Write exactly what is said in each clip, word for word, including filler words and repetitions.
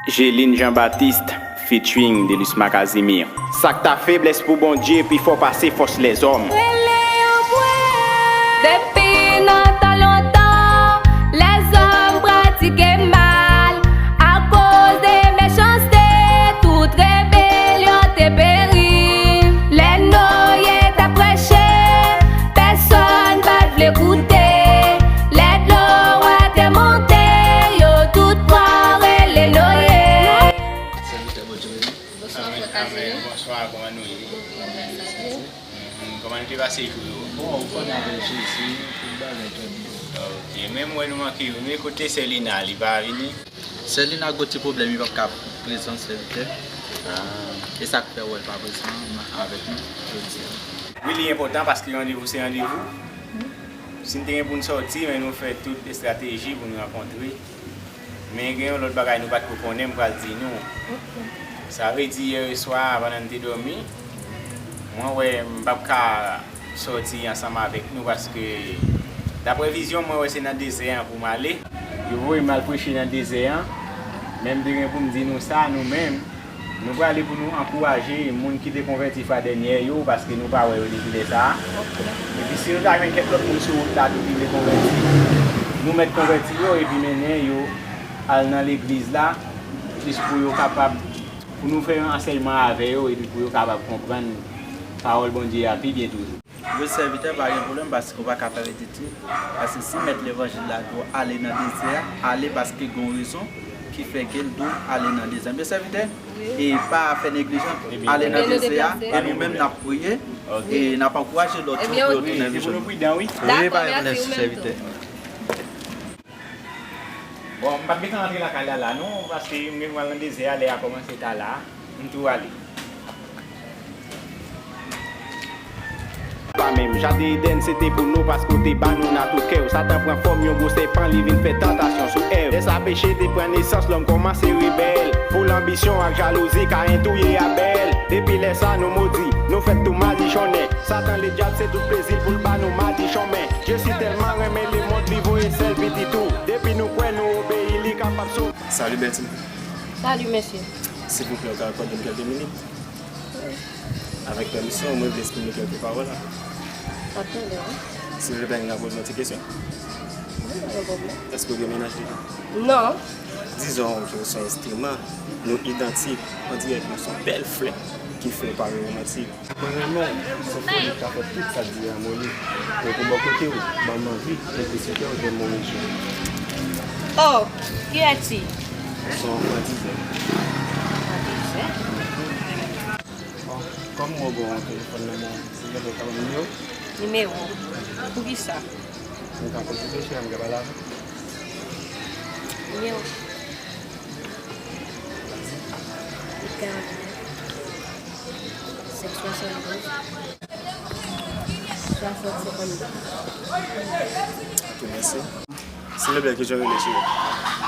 Gelin Jean Baptiste featuring Delusma Casimir. Sa k ta feblès pou Bondye pi fò pase fòs lèzòm. Depi nan tan lontan, lèzòm pratike mal. Akoz de mechanste, tout rebelyon te peri. Lè Noye t ap preche, pèsonn pa t vle koute. Lè dlo a te monte, yo tout pran rele Noye. Sèvitè Bondye beni. Bonswa, frè Kazini. Bonswa, kòman nou ye? Kòman nou te pase jou yo? Bon, ou konnen avèk Jezi, tout bagay trè byen. Ok, men m wè nou manke youn wi, kote sè Lina, li pa vini? Sè Lina gon ti pwoblèm, li p ap ka prezan, sèvitè. E sa k fè w wè l pa prezan avèk nou jodi a. Wi, li enpòtan paske randevou se randevou. Si n te gen pou n sòti, men nou fè tout estrateji pou n rankontre. Men gen yon lòt bagay nou pa t ko konnen, m pral di nou. Sa vle di yè swa a, pandan n te dòmi, mwen wè m p ap ka sòti ansanm avèk nou paske, daprè vizyon, mwen wè se nan dezè an pou m ale. Yo voye m al preche nan dezè an, men m te gen pou m di nou sa, nou menm, nou prale pou nou ankouraje moun ki te konvèti fwa dènyè yo, paske nou pa wè yo depi lè sa a. Epi si nou ta jwenn kèk lòt moun sou wout la tou ki vle konvèti, nou mèt konvèti yo epi mennen yo al nan legliz la, jis pou yo kapab, pou nou fè yon ansèyman avè yo, epi pou yo kapab konprann pawòl Bondye a pi byen toujou. Wi, sèvitè, pa gen pwoblèm, paske ou pa ka fè rete tou. Paske si mèt levanjil la di w ale nan dezè a, ale paske gen yon rezon ki fè ke l di w ale nan dezè a. Men sèvitè, e pa fè neglijan, ale nan dezè a, e nou menm n ap priye, e n ap ankouraje lòt yo pou yo tounen vizyon. Wi, pa gen pwoblèm, sèvitè. Bon, m p ap gentan rantre lakay la la non, paske m gen pou m al nan dezè a, lè a kòmanse ta la, m tou ale. Pa menm. Jaden Edenn se te pou nou paske w te ba nou nan tout kè w. Satan pran fòm yon gwo sèpan, li vin fè tantasyon sou Èv. Lè sa peche te pran nesans, lòm kòmanse rebèl. Pou lanbisyon ak jalouzi, Kayen touye Abèl. Depi lè sa nou modi, nou fèt tou madichonnen. Satan ledyab se tout plezi l pou l ba nou madichon, men Dye si tèlman renmen lemonn li voye sèl pitit ou. Depi nou kwè nou obeyi li kapab sove. Salut Bertine. Salut mesye. Silvouplè ou ka akòde m kèlke minit? Avèk pèmisyon w mwen vle eksprime kèlke pawòl. Mwen tande wi. Silvouplè m ka poze w ti kesyon? Wi, pa gen pwoblèm. Èske w gen mennaj deja? Non. Dizon ke w se yon enstriman, nou idantik, on dirè ke w se yon bèl flè ki fè yon pawòl romantik. Mwen renmen w, se yon foli k ka fè tout sa k di a moli. Men pou bò kote w, ban m anvi, enplisite w jwenn move jou. Oh, kiyès li? Se yon fwa dizè. Fwa dizè? Bon, kòm mwen gen yon telefòn nan men w, silvouplè w ka ban m nimewo? Nimewo? Poukisa? M ka konsilte cheri a, m ka pale avè w? Nimewo? Karannèf, senk swasanndouz, swasant senkannde. Ok, mèsi. Silvouplè, kijan w rele cheri?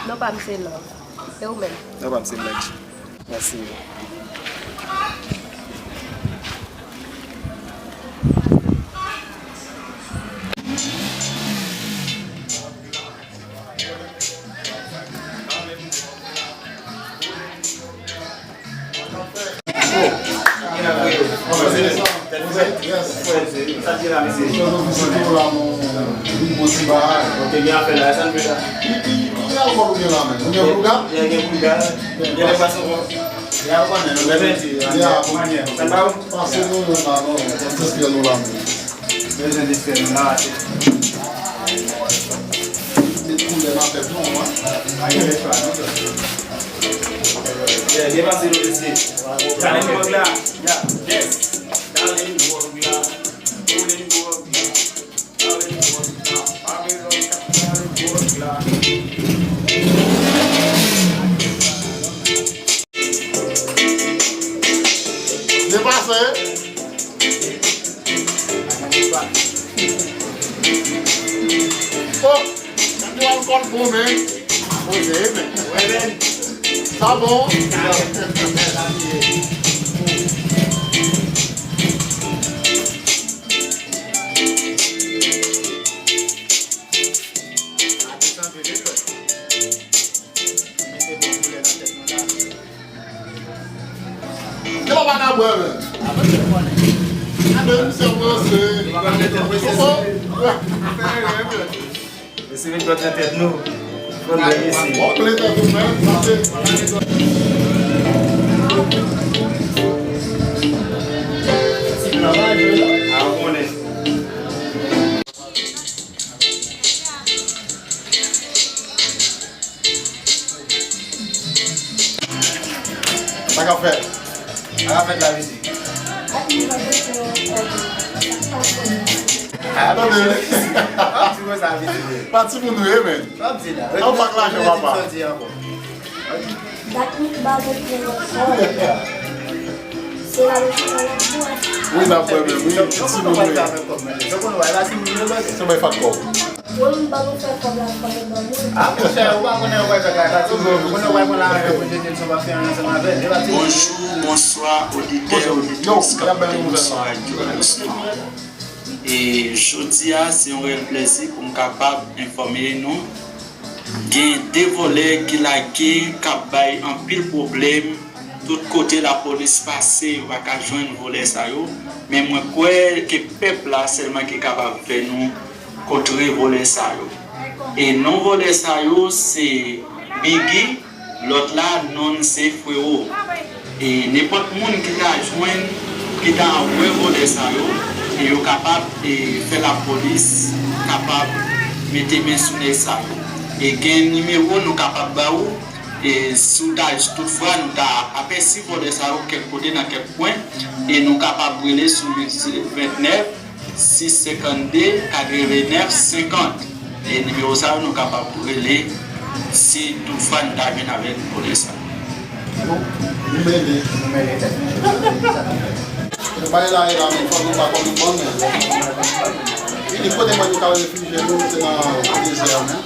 Non pa m se Love. E ou menm? Non pa m se Black. Mèsi. Pase nou yon la non, men se fè nou la men. Bezwen de fè nou la, se. Met koulè nan tèt nou, wi. Pa gen lè chwa, non. Yeah, depase nou, mesye. Challenge Rock la. Yeah. Yes. Challenge Rock la. Challenge Rock la. Challenge Rock la. Challenge Rock la. Depase. Oh, sa te alkòl bon, men. Poze, men. Wè, men. Sa bon. Sa desann vre, vre. Mete bon koulè nan tèt mwen la. Pa nan bwè, men. Men misye prese. Mesye met kòd nan tèt nou. Fò n byen mesye. Bon, plen tèt ou, men. Sa se. A, ou konnen. Sa k ap fèt? Sa k ap fèt la, mesye? Tande. Pati konsa, mesye. Pati pou nou ye, men. An pak lajan, papa. Dat nou ba zot fè lòt kòb. Se la nou fè lòt bwè. Wi, n ap bwè menm, wi. Ti nou bwè. Se bay fat kòb. Wi, m ba nou fè kòb la, fò nou ban nou. A, monchè, ou pa konnen ou pral fè kaka, ti moun. Ou konnen ou pral pran lajan pou jete l, sa w ap fè ansanm avè l. E pa ti moun. Bonjou, bonswa, oditè, oditris k ap koute nou sou radyo Allo Smart. E jodi a, se yon reyèl plèzi pou m kapab enfòme nou. Gen de vòlè ki lage, k ap bay anpil pwoblèm. Tout kote lapolis pase, yo pa ka jwenn vòlè sa yo. Men mwen kwè ke pèp la sèlman ki kapab fè nou kontre vòlè sa yo. E non vòlè sa yo, se Biggy. Lòt la, non l se Frewo. E nenpòt moun ki ta jwenn, ki ta wè vòlè sa yo, e yo kapab, e, fè lapolis kapab mete men sou nèg sa yo. E gen nimewo nou kapab ba ou, e si w ta, toutfwa nou ta apèsi vòlè sa yo kèk kote nan kèk kwen, e nou kapab rele sou uit vennèf, sis senkannde, katrevennèf, senkant. E nimewo sa yo nou kapab rele si toutfwa nou ta jwenn avèk vòlè sa. Bon, nou mele. Nou mele tèt nou. Bay la e la, men fò nou pa kòm nou bon, men. Vini kote mwen nou ka refijye nou, se nan dezè a, men.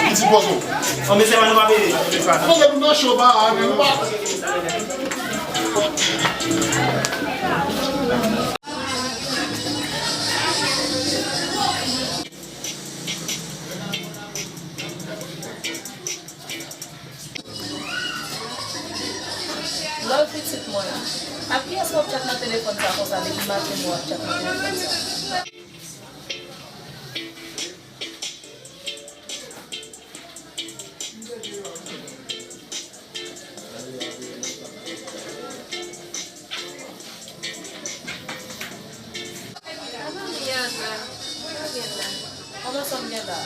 Piti pozo. Bon, mesye, nou pa peye. Pozo nou nan cho ba, men nou pa. Love pitit mwen. Ak kiyès w ap tchat nan telefòn sa konsa depi maten w ap tchat nan telefòn sa? Kòman sa m gen la?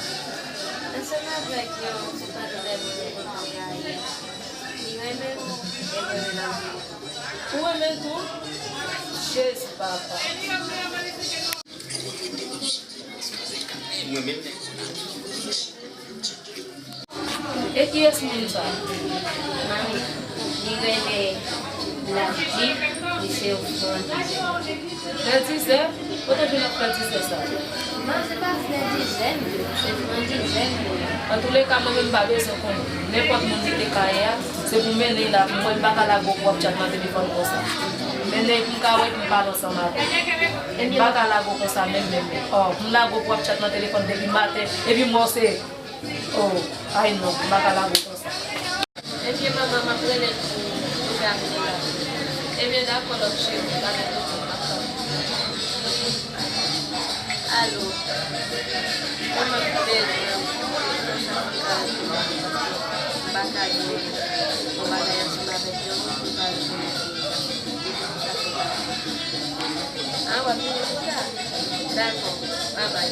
Ansanm avèk yon ti patnè m renkontre ayè. Li renmen m, e mwen renmen l tou. Ou renmen l tou? Jezi papa. E kiyès moun sa? Manmi, li rele Black Jeep, li se yon frè dizè. Frè dizè? Kote w jwenn ak frè dizè sa? Non, se pa frè dizè m ye, se frè dizè m ye. Antouleka, mwen menm m pa bezwen konnen. Nenpòt moun li te ka ye a, se pou mennen l la, mwen m pa ka lage w pou w ap tchat nan telefòn konsa. Mennen l pou m ka wè, pou m pale ansanm avè l. M pa ka lage w konsa menm, menm, menm. Ò, m lage w pou w ap tchat nan telefòn depi maten, epi m wè w se Oh, ay non, m pa ka lage w konsa. Ebyen, manman, m ap rele l pou, pou gade la. Ebyen, dakò, lòt cheri, pa gen pwoblèm, m ap tann. Alo, manman, m bezwen w, konsa pou m ka, m pa ka gen yon bagay ansanm avèk yon moun pou m al jwenn li. Ah, w ap vini pou sa? Dakò, babay.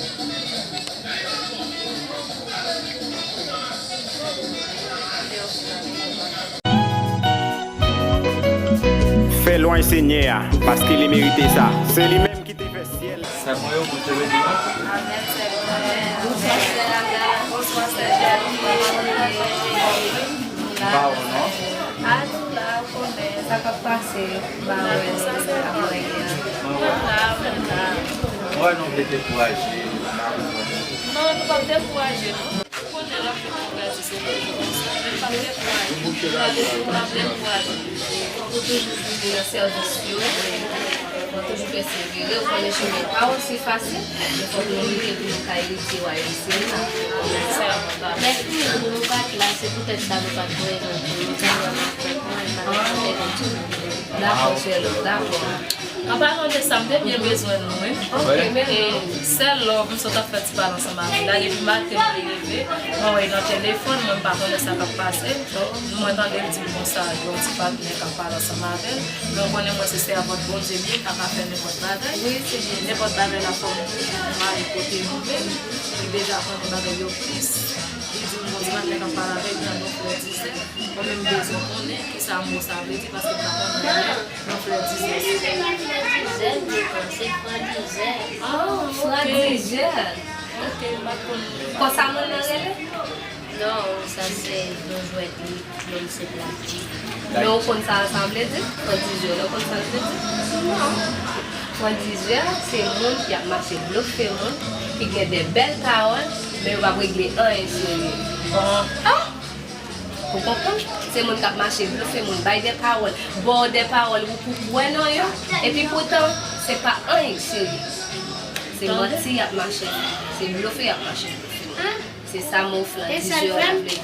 Fè lwanj Senyè a, paske li merite sa. Se li menm ki te fè syèl. Sè mwen yo, Bondye beni nou. Amèn, sè mwen. Bonswa, sè Raga. Bonswa, sè Jèlmi. Bonswa. Ba ou non. A nou la, ou konnen, sa k ap pase. Ba wè, sa se apre a. Mwen la, mwen la. Mwen wè nou vle dekouraje, nou pa konprann. Non, nou p ap dekouraje, non. Ou konnen lè w fè dekouraje, se toujou konsa. Men n p ap dekouraje. Nou p ap dekouraje. Fòk ou toujou vini nan sèvis yo. Toujou pèsevere, ou konnen chemen pa osi fasil, men fòk nou lite pou nou ka eritye wayòm syèl la. Mèsi, nou pa t la, se poutèt sa nou pa t prezan pou nou ta wè m avèk mwen, m pa t avèk ou tou. Dakò, cheri, dakò. An palan de sa, m te byen bezwen nou, wi. Ok, men e sèl love, m sot ap fè ti pale ansanm avè l la. Depi maten m te leve, mwen wè l nan telefòn, mwen m pa konnen sa k ap pase. Mwen tande l di m konsa, gen yon ti patnè k ap pale ansanm avè l. Men w konnen mwen se sèvant Bondye m ye, m pa ka fè nenpòt bagay. Wi, se byen. Nenpòt bagay la fò m toujou ale kote nou menm. Li deja konnen bagay yo plis. Li di m gon ti patnè k ap pale avè l, li nan yon flè dizè. Mwen menm m bezwen konnen kisa mo sa vle di, paske m pa konnen anyen. Yon frè dizè. Frè dizè, se fran dizè. Ah, ok. Fran dizè. Ok, m pa t konn. Konsa moun nan rele? Non, sa se yon jwèt li, non se Black G. Men ou konn sa sa vle di? Fran dizè, ou konn sa l vle di? Non. Fran dizè, se moun ki ap mache blofe moun, ki gen de bèl pawòl, men yo p ap regle anyen serye. Bon. Ah! Ou konprann? Se moun k ap mache blofe moun, bay de pawòl, ba w de pawòl ou pou kwè nan yo, epi poutan, se pa anyen k serye. Se manti y ap mache fè, se blofe y ap mache blofe moun. Se sa mo fran dizè a vle di.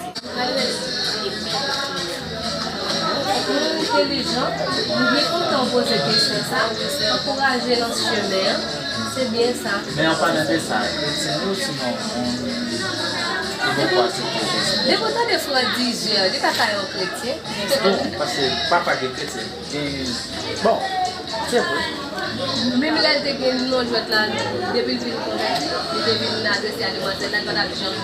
Ou entèlijan, m byen kontan w poze kesyon sa, ankouraje l nan chemen an, se byen sa. Men an palan de sa, kretyen ou sinon, ou, ou poko aksepte Jezi? Depi w tande fran dizè, li ta ka yon kretyen. Bon, paske papa gen kretyen. E, bon, se vre. Menm lè l te gen non jwèt la, depi l vin konvèti, li te vin adrese a demwazèl la, li pa t ap janm.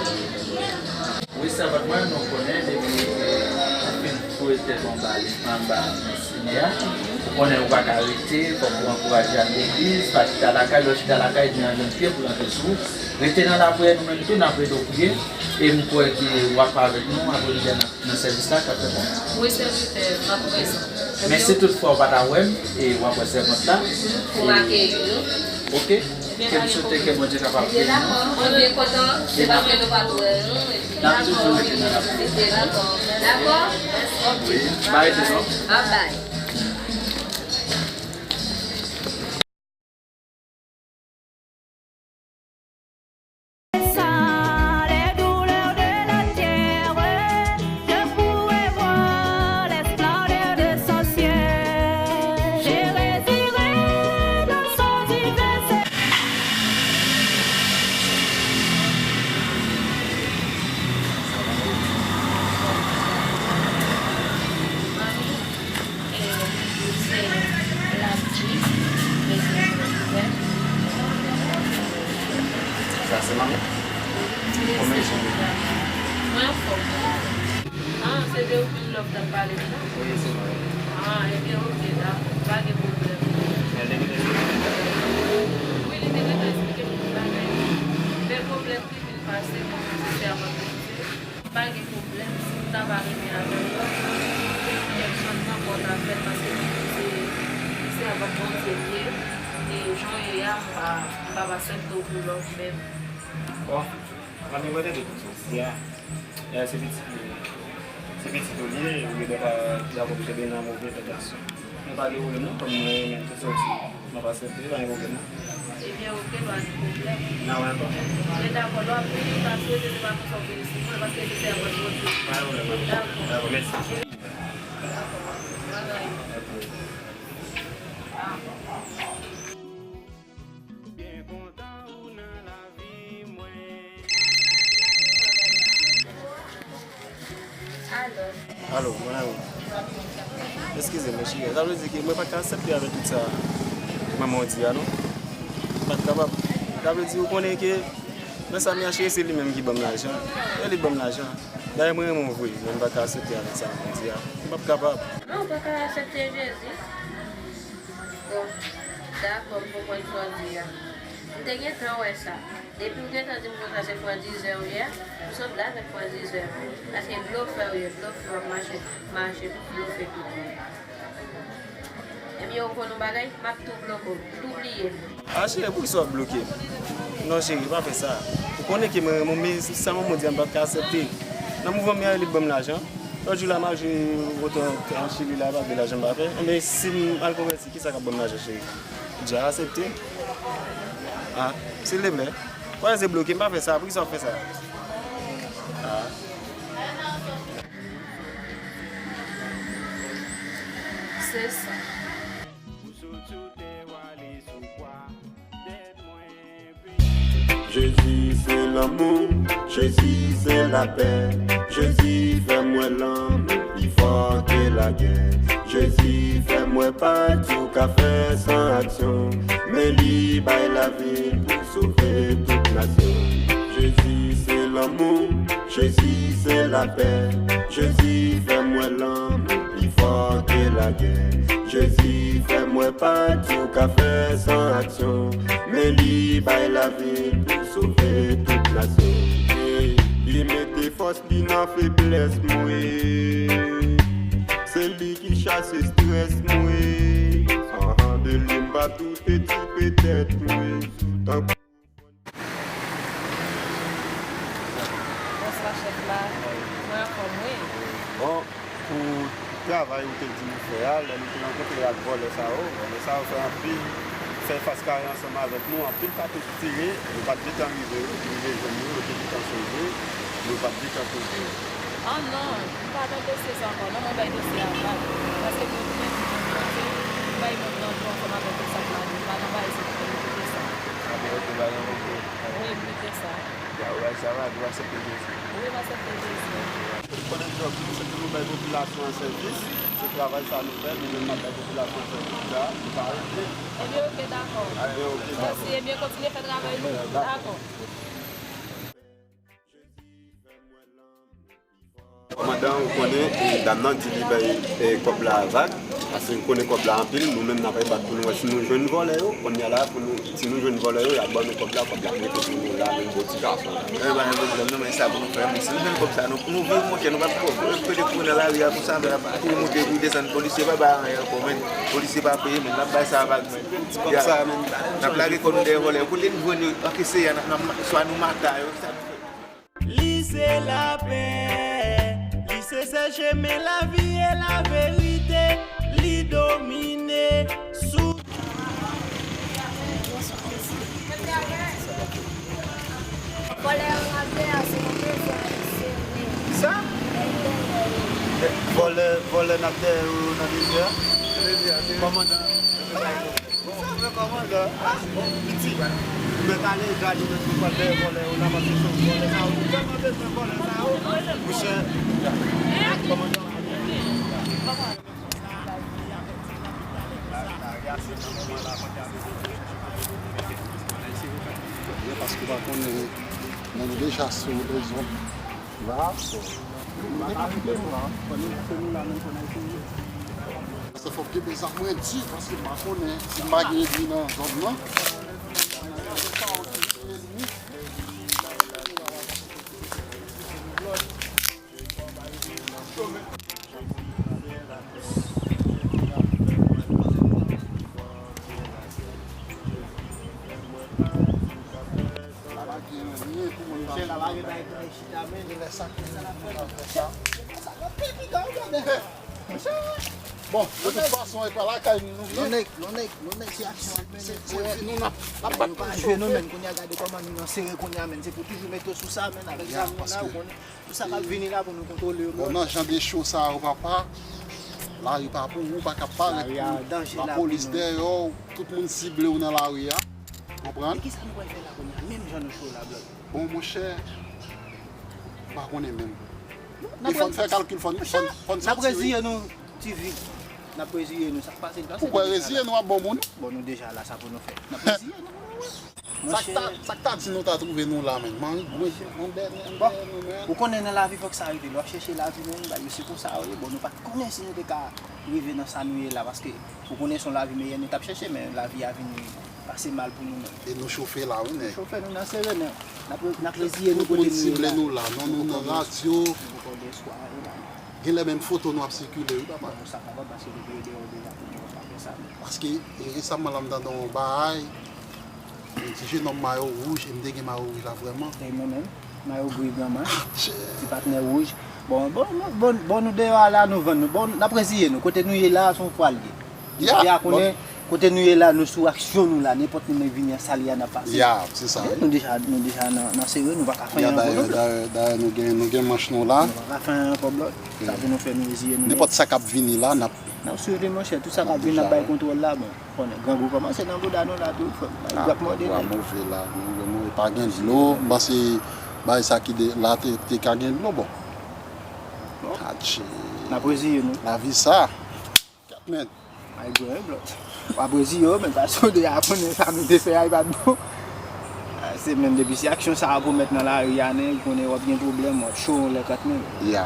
Wi, sèvant mwen, nou konnen depi ou fin foure tèt ou anba, anba Senyè a, ou konnen ou pa ka rete, fòk ou ankouraje al legliz, pa chita lakay, lè w chita lakay, djè a jwenn pye pou l antre sou ou. Rete nan lapriyè, nou menm tou, n ap rete w priye, e m kwè ke w ap avèk nou, apre nou gen nan sèvis la k ap fèt la. Wi, sèvitè, m ap prezan. Men si toutfwa w pa ta wè m, e w ap wè sèvant la, ou e, make nou. Ok? Ke m swete ke Bondye kapab beni nou. Mwen byen kontan, se paske nou pa t wè nou, epi n ap toujou rete nan lapriyè. Dakò. Dakò? Wi, bay de non. Bye bye. Sans les douleurs de la terre, je pourrais voir la splendeur de son ciel. Je résiderai dans son divin séjour. E, se Black G, e se Black G. Sa se manmi? Konbyen jou? Mwen anfòm. Ah, se de ou menm love t ap pale m nan? Wi, se mwen. Ah, ebyen, ok, dakò, pa gen pwoblèm. Men li te gentan esplike m tout bagay. Men pwoblèm ki vin pase, mwen menm se sèvant Bondye. Pa gen pwoblèm, si w ta pa renmen avè l, kèk changman pa w ta fè l, paske mwen menm se, se sèvant Bondye m ye, e jan w ye a, m pa, m p ap aksepte w pou lòt menm. Bon, manmi, mwen tande tout sa w di a. E se pitit ou, se pitit ou li ye, ou genlè pa dakò pou te beni nan move fè gason. Men pa gen pwoblèm non, kòm mwen renmen tout sa w di, m ap aksepte, pa gen pwoblèm non. Ebyen, oke, pa gen pwoblèm. N a wè ankò. Men dakò, lè w ap vini, m ta swete se pa konsa w vini sou mwen, paske se sèvant Bondye. Pa gen pwoblèm. Dakò. Dakò, mèsi. Dakò, bye bye. Byen kontan ou nan lavi mwen. Alo. Alo, mon amour. Eskize mwen, cheri. Sa vle di ke mwen pa ka aksepte avèk tout sa manman w di a, non. M pa t kapab. Sa vle di, ou konnen ke nan sa m ye a, cheri, se li menm ki ban m lajan. E li ban m lajan. Dayè, mwen renmen w vre, men m pa ka aksepte avèk sa manman w di a. M p ap kapab. Non, ou pa ka aksepte Jezi. Bon, dakò, m konprann sa w di a. M te gentan wè sa. Depi w gentan di m konsa se fwandizè w ye a, m sot la avèk fwandizè. Paske blofè w ye, blofè w ap mache, mache blofe tout moun. Ebyen, ou konn yon bagay? M ap tou bloke w, tou bliye m. A, cheri, poukisa w ap bloke m? Non, cheri, pa fè sa. Ou konnen ke mwen renmen w, men sa manman w di a m pa t ka aksepte. Nan mouvman m ye a, li ban m lajan. Lòt jou la, m al jwe woto an, an Chili la, pa gen lajan m pa fè. Enben, si m al konvèti, kisa k ap ban m lajan, cheri? Dja aksepte. Ah, silteplè. Wè, se bloke, m pa fè sa. Poukisa w fè sa? Ah. Se sa. Jezi se lanmou, Jezi se lapè, Jezi fè m wè lanmou pi fò ke lagè. Jezi fè m wè pa di w ka fè san aksyon, men li bay lavi l pou sove tout nasyon. Jezi se lanmou, Jezi se lapè, Jezi fè m wè lanmou pi fò ke lagè. Jezi fè m wè pa di w ka fè san aksyon, men li bay lavi l pou sove tout nasyon. Ey, li mete fòs li nan feblès mwen. Se li ki chase strès mwen. Anhan, de li m pa tou peti petèt mwen. Tankou Bonswa chèf la. Mwen anfòm wi. Bon, pou travay ou te di nou fè a, lè nou te rankontre ak vòlè sa yo, vòlè sa yo fè anpil, fè fas kare ansanm avèk nou, anpil katouch tire, nou pa t gentan rive, rive jwenn yo, yo te gentan sonje, nou pa t gentan twouve yo. Oh non, m pa nan dosye sa ankò non, mwen bay dosye a vag. Paske mwen tounen di mwen mete, m bay moun nan jou ansanm avèk tout sa k la di, m pa nan bagay se pou mete sa. Ah bon, ok, bagay ok. Wi, m mete sa. Ya, ou bay sa vag, ou aksepte Jezi? Wi, m aksepte Jezi. Konnen djòb nou, se pou nou bay popilasyon an sèvis. Se travay sa nou fè, nou menm n ap bay popilasyon an sèvis la, nou pa rete. Ebyen, ok, dakò. Ebyen, ok, dakò. Mèsi, ebyen, kontinye fè travay nou. Dakò. Dakò. Kòmandan, ou konnen, e, dam nan di li bay, e, kòb la vag, paske nou konnen kòb la anpil, nou menm n ap bat pou nou wè si nou jwenn vòlè yo, kounye a la, pou nou, si nou jwenn vòlè yo, y ap ban nou kòb la, kòb la rete pou nou la, menm bò ti gason la. E, pa gen pwoblèm, non, men sa pou nou fè, men si nou jwenn kòb sa, nou, nou vire monchè, nou p ap pede kouri nan lari a konsa, men n ap kouri monte, kouri desann, polisye pa bay anyen ankò, men polisye pa peye, men n ap bay sa vag, men. Ti kòb sa, men. N ap lage kò nou dèyè vòlè yo, kote nou jwenn yo, ankeseye a, n ap, n ap, swa nou mata yo, sa nou fè. Li se lapè, li se sèl chemen lavi e laverite, li domine sou. Vòlè yo nan dèyè, se nan dèyè, se nan dèyè. Kisa? Vòlè, vòlè nan dèyè yo nan dèyè? Kòmandan. Sa vre kòmandan. Ah, bon, piti. Ou mèt ale, gade, ou mèt pran dèyè vòlè yo la, paske se vòlè sa yo. Nou tèlman bezwen vòlè sa yo. Monchè, kòmandan. Paske ou pa konnen, men nou deja sou lezon la, so. Sa fòk gen de zam mwen di, paske m pa konnen si m pa gen egri nan zòn nan. Bon, de tout fason, e pa lakay nou ye. Non nèg, non nèg, non nèg, se aksyon, men. Se, se, se nou n ap, n ap bat pou nou pa jwe nou, men. Kounye a gade kòman nou nan sere kounye a, men. Se pou toujou mete w sou sa, men, avèk zam nou la, ou konnen. Tout sa k ap vini la pou nou kontwole yo. Bon, nan jan de cho sa yo, papa, lari pa pou ou, pa ka parèt pou lapolis dèyè w, tout moun sible w nan lari a. Konprann? Men kisa nou pral fè la kounye a? Menm jan nou cho la, Blòd. Bon, monchè, m pa konnen menm. E fò n fè kalkil, fò n, fò n, fò n sòti, wi. N ap reziye nou, T V. N ap reziye nou, sa k pase l pase. Ou kwè reziye nou ap bon moun? Bon, nou deja la, sa pou nou fè. N ap reziye nou. Sa k ta, sa k ta di nou ta twouve nou la menm? Mari grenn, ann dèyè, ann dèyè nou menm. Ou konnen nan lavi fòk sa rive. Lè w ap chèche lavi menm, bagay yo se konsa yo ye. Bon, nou pa t konnen si nou te ka rive nan sa nou ye la, paske ou konnen se yon lavi meyè nou t ap chèche, men lavi a vin pase mal pou nou menm. E nou chofe la, wi, nèg. Nou chofe, nou nan sere, men n ap, n ap reziye nou kote nou ye la. Tout moun sible nou la, non nou nan radyo. Nou poko gen espwa, e la. Genlè menm foto nou ap sikile, wi, papa. Bon, sa kapab, paske nou te deyò deja pou nou pa fè sa, men. Paske, e, resaman la, m tande yon bagay, yon ti jenòm mayo wouj, e m te gen mayo wouj la vrèman. E mwen menm, mayo gri granma, ti patnè wouj. Bon, bon, bon, bon, bon, nou deyò a la, nou vann nou. Bon, n ap reziye nou. Kote nou ye la, se yon fwa l ye. Ya, bon. Kote a konnen, Kote nou ye la, nou sou aksyon nou la, nenpòt moun vini an sali a n ap pase. Ya, se sa, wi. Nou deja, nou deja nan, nan sere, nou pa ka fè anyen ankò lòt. Dayè, dayè, nou gen, nou gen manch nou la. Nou pa ka fè anyen ankò lòt. Sa pou nou fè, nou reziye nou. Nenpòt sa k ap vini la, n ap N ap swete, monchè, tout sa k ap vin, n ap bay kontwòl la, bon, konnen grangou kòmanse nan bouda nou la tou, fò, y ap mòde nèg. Move la, nou, nou pa gen dlo, m panse bagay sa ki de, la te, te ka gen dlo, bon. Bon. Atchi. N ap reziye nou. Lavi sa. Gad men. Ay, gwo, e blòt. W ap reziye w, men pa sonde a konnen sa nou te fè a, e pa t bon. Se menm depi se aksyon sa a pou mèt nan lari a, nèg, konnen w ap gen pwoblèm, w ap cho yon lè kat men. Ya.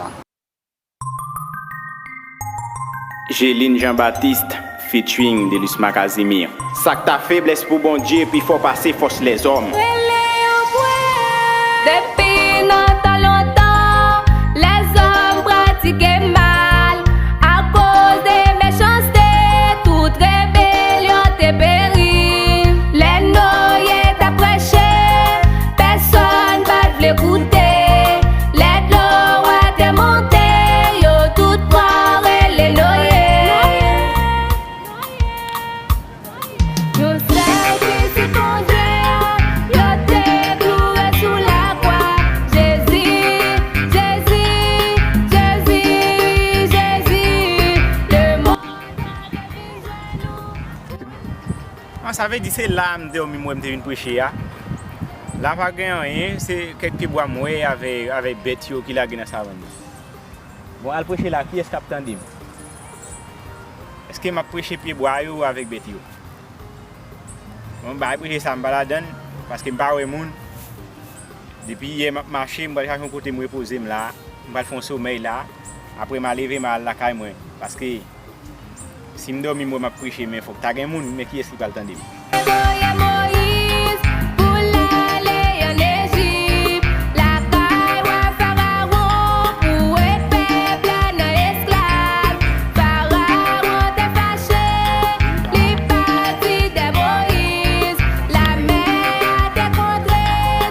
Gelin Jean Baptiste featuring Delusma Casimir. Sa k ta feblès pou Bondye pi fò pase fòs lèzòm. Rele yon bwè. Depi nan tan lontan, lèzòm pratike mal. Akoz de mechanste, tout rebelyon te peri. Lè Noye t ap preche, pèsonn pa t vle koute. Lè dlo a te monte, yo tout pran rele Noye. Yon sèl pitit Bondye a, yo te kloure sou lakwa. Jezi, Jezi, Jezi, Jezi, lemonn. An, sa vle di se la m dòmi m wè m te vin preche a. La pa gen anyen, se kèk pyebwa m wè avè, avè bèt yo ki lage nan savann nan. Bon, al preche la, kiyès k ap tande m? Èske m ap preche pyebwa yo avèk bèt yo? Bon, bagay preche sa, m pa ladann, paske m pa wè moun. Depi yè m ap mache, m pral chache yon kote m repoze m la. M pral fè yon somèy la. Apre m a leve, m a al lakay mwen. Paske si m dòmi, m wè m ap preche, men fòk ta gen moun, men kiyès ki pral tande m? Voye Moyiz pou l ale ann Ejip, lakay wa Farawon, pou wè pèp la nan esklav. Farawon te fache, li pati dèyè Moyiz. Lamè a te kontre,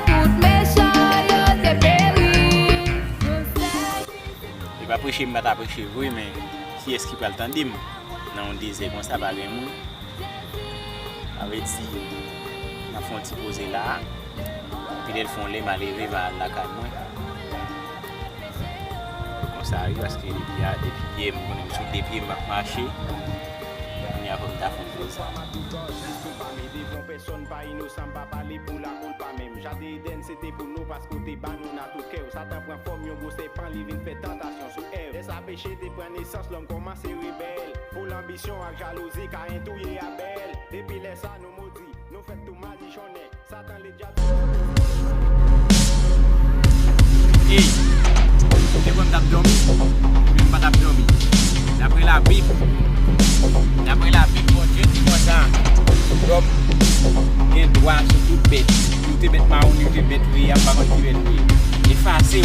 tout mechan yo te peri. Li pa preche, m pa ta preche vre, men kiyès ki pral tande m? Nan yon dezè konsa, pa gen moun. Sa vle di, m ap fè yon ti poze la. Petèt fè yon lè, m a leve, m a al lakay mwen. Konsa, wi, paske depi a, depi yè, m konnen m sou de pye, m ap mache. Kounye a, fò m ta fè yon poze. Jis pou m pa mete bon pèsonn pa inosan, m pa pale pou lakou l pa menm. Jaden Edenn se te pou nou paske w te ba nou nan tout kè w. Satan pran fòm yon gwo sèpan, li vin fè tantasyon sou Èv. Lè sa peche te pran nesans, lòm kòmanse rebèl. Pou lanbisyon ak jalouzi, Kayen touye Abèl. Depi lè sa, nou modi, nou fèt tou madichonnè. Satan ledyab. Ey, ou te kwè m t ap dòmi? Men m pa t ap dòmi. Daprè Labib, daprè Labib, Bondye di konsa, lòm gen dwa sou tout bèt. Yo te bèt mawon, yo te bèt vre a, m pa konn ki bèt vre. Efase w.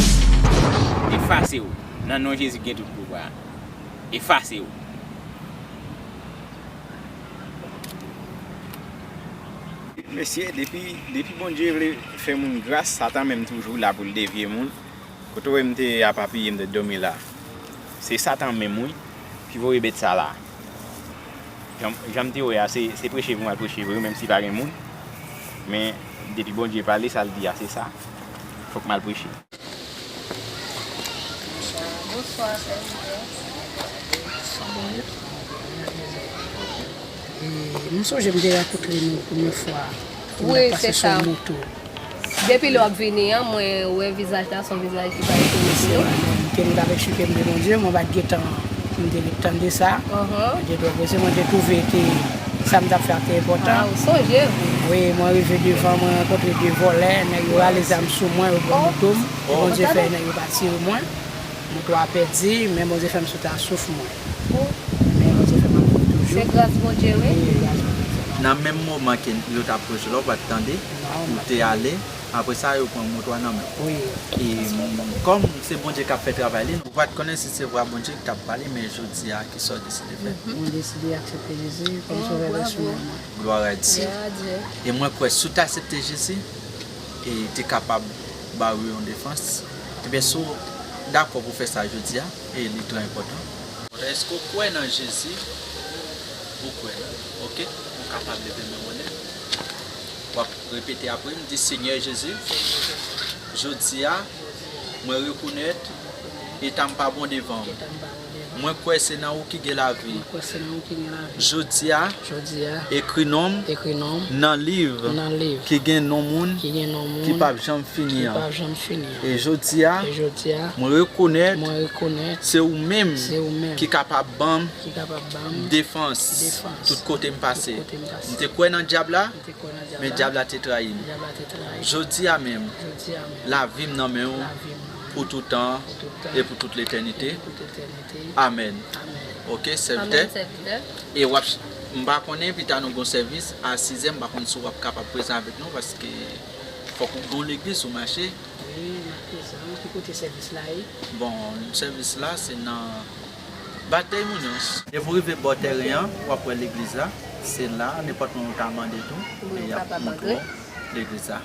Efase w. Nan non Jezi ki gen tout pouvwa a. Efase w. Mesye, depi, depi Bondye vle fè moun gras, Satan menm toujou la pou l devye moun. Kote w wè m te apa piye, m te dòmi la. Se Satan menm, wi, ki voye bèt sa la. Jan, jan m te wè a, se, se preche pou m al preche vre, menm si pa gen moun. Men, depi Bondye pale, sa l di a, se sa. Fòk m al preche. Bonswa, sèvitè. Sa bon, wi. E, m sonje m te rankontre nou premye fwa. Wi, se sa. Depi lè w ap vini an, mwen wè vizaj la, se yon vizaj ki pa etone pou mwen. M te moute avèk chike m de Bondye, mwen pa t gentan, m te ret tande sa. Mwen te twò prese, mwen te twouve ke sa m t ap fè a te enpòtan. A, ou sonje, wi. Wi, mwen rive devan, mwen rankontre de vòlè, nèg yo rale zam sou mwen, yo pran moto m. Bondye fè nèg yo pa tire mwen. Moto a pèdi, men Bondye fè m sot a souf mwen. Men Bondye fè m ap viv toujou. Se gras Bondye, wi. Wi, gras Bondye fè m ap viv. Nan menm moman ke yo t ap pwoche la, ou pa t tande, ou te ale, apre sa, yo pran moto a nan men w. Wi. E kòm se Bondye k ap fè travay li, ou pa t konnen si se vwa Bondye ki t ap pale, men jodi a, kisa w deside fè? Mwen deside aksepte Jezi kòm Sovè pèsonèl mwen. Glwa a Dye. E mwen kwè, si w te aksepte Jezi, e te kapab ba w yon defans. Ebyen, si w dakò pou fè sa jodi a, e li trè enpòtan. Èske w kwè nan Jezi? Ou kwè, oke? Ou kapab leve men w anlè. W ap repete apre m, di, Senyè Jezi, jodi a, mwen rekonèt eta m pa bon devan w. Eta m pa bon devan w. Mwen kwè se nan ou ki gen lavi. Mwen kwè se nan ou ki gen lavi. Jodi a, jodi a, ekri non m, ekri non m, nan liv, nan liv, ki gen non moun, ki gen non moun, ki p ap janm fini an. Ki p ap janm fini an. E jodi a, e jodi a, mwen rekonèt, mwen rekonèt, se ou menm, se ou menm, ki kapab ban m, ki kapab ban m, defans, defans, tout kote m pase. Tout kote m pase. M te kwè nan dyab la, m te kwè nan dyab la, men dyab la te trayi m. Dyab la te trayi m. Jodi a menm, jodi a menm, lavi m nan men w, lavi m nan men w, pou toutan, pou toutan, e pou tout letènite. E pou tout letènite. Amèn. Amèn. Oke, sèvitè. Amèn, sèvitè. E w ap, m pa konnen, pita nou gon sèvis a sizè, m pa konn si w ap kapab prezan avèk nou, paske fòk ou gon legliz ou mache. Wi, m ap prezan. Ki kote sèvis la ye? Bon, sèvis la, se nan Batèy Mounyon. Depi w rive bò tèren an, w ap wè legliz la. Se la, nenpòt moun ou ta mande tou, e y ap montre w legliz la.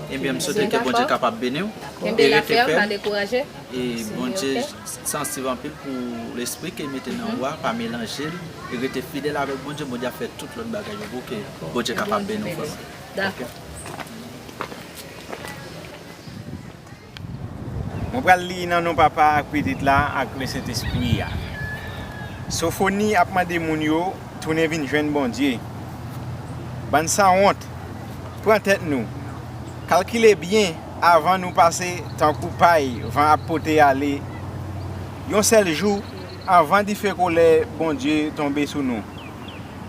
Ebyen, m swete ke Bondye kapab beni w. Kenbe la fèm, pa dekouraje. E Bondye sansiv anpil pou lespri ke l mete nan ou a, pa melanje l, e rete fidèl avèk Bondye, Bondye ap fè tout lòt bagay yo pou ke Bondye kapab beni w vrèman. Dakò. Mwen pral li nan non Papa a, ak Pitit la, ak Lesentespri a. Sofoni ap mande moun yo tounen vin jwenn Bondye. Bann sanwont, pran tèt nou. Kalkile byen avan nou pase tankou pay van ap pote ale. Yon sèl jou anvan dife kolè Bondye tonbe sou nou.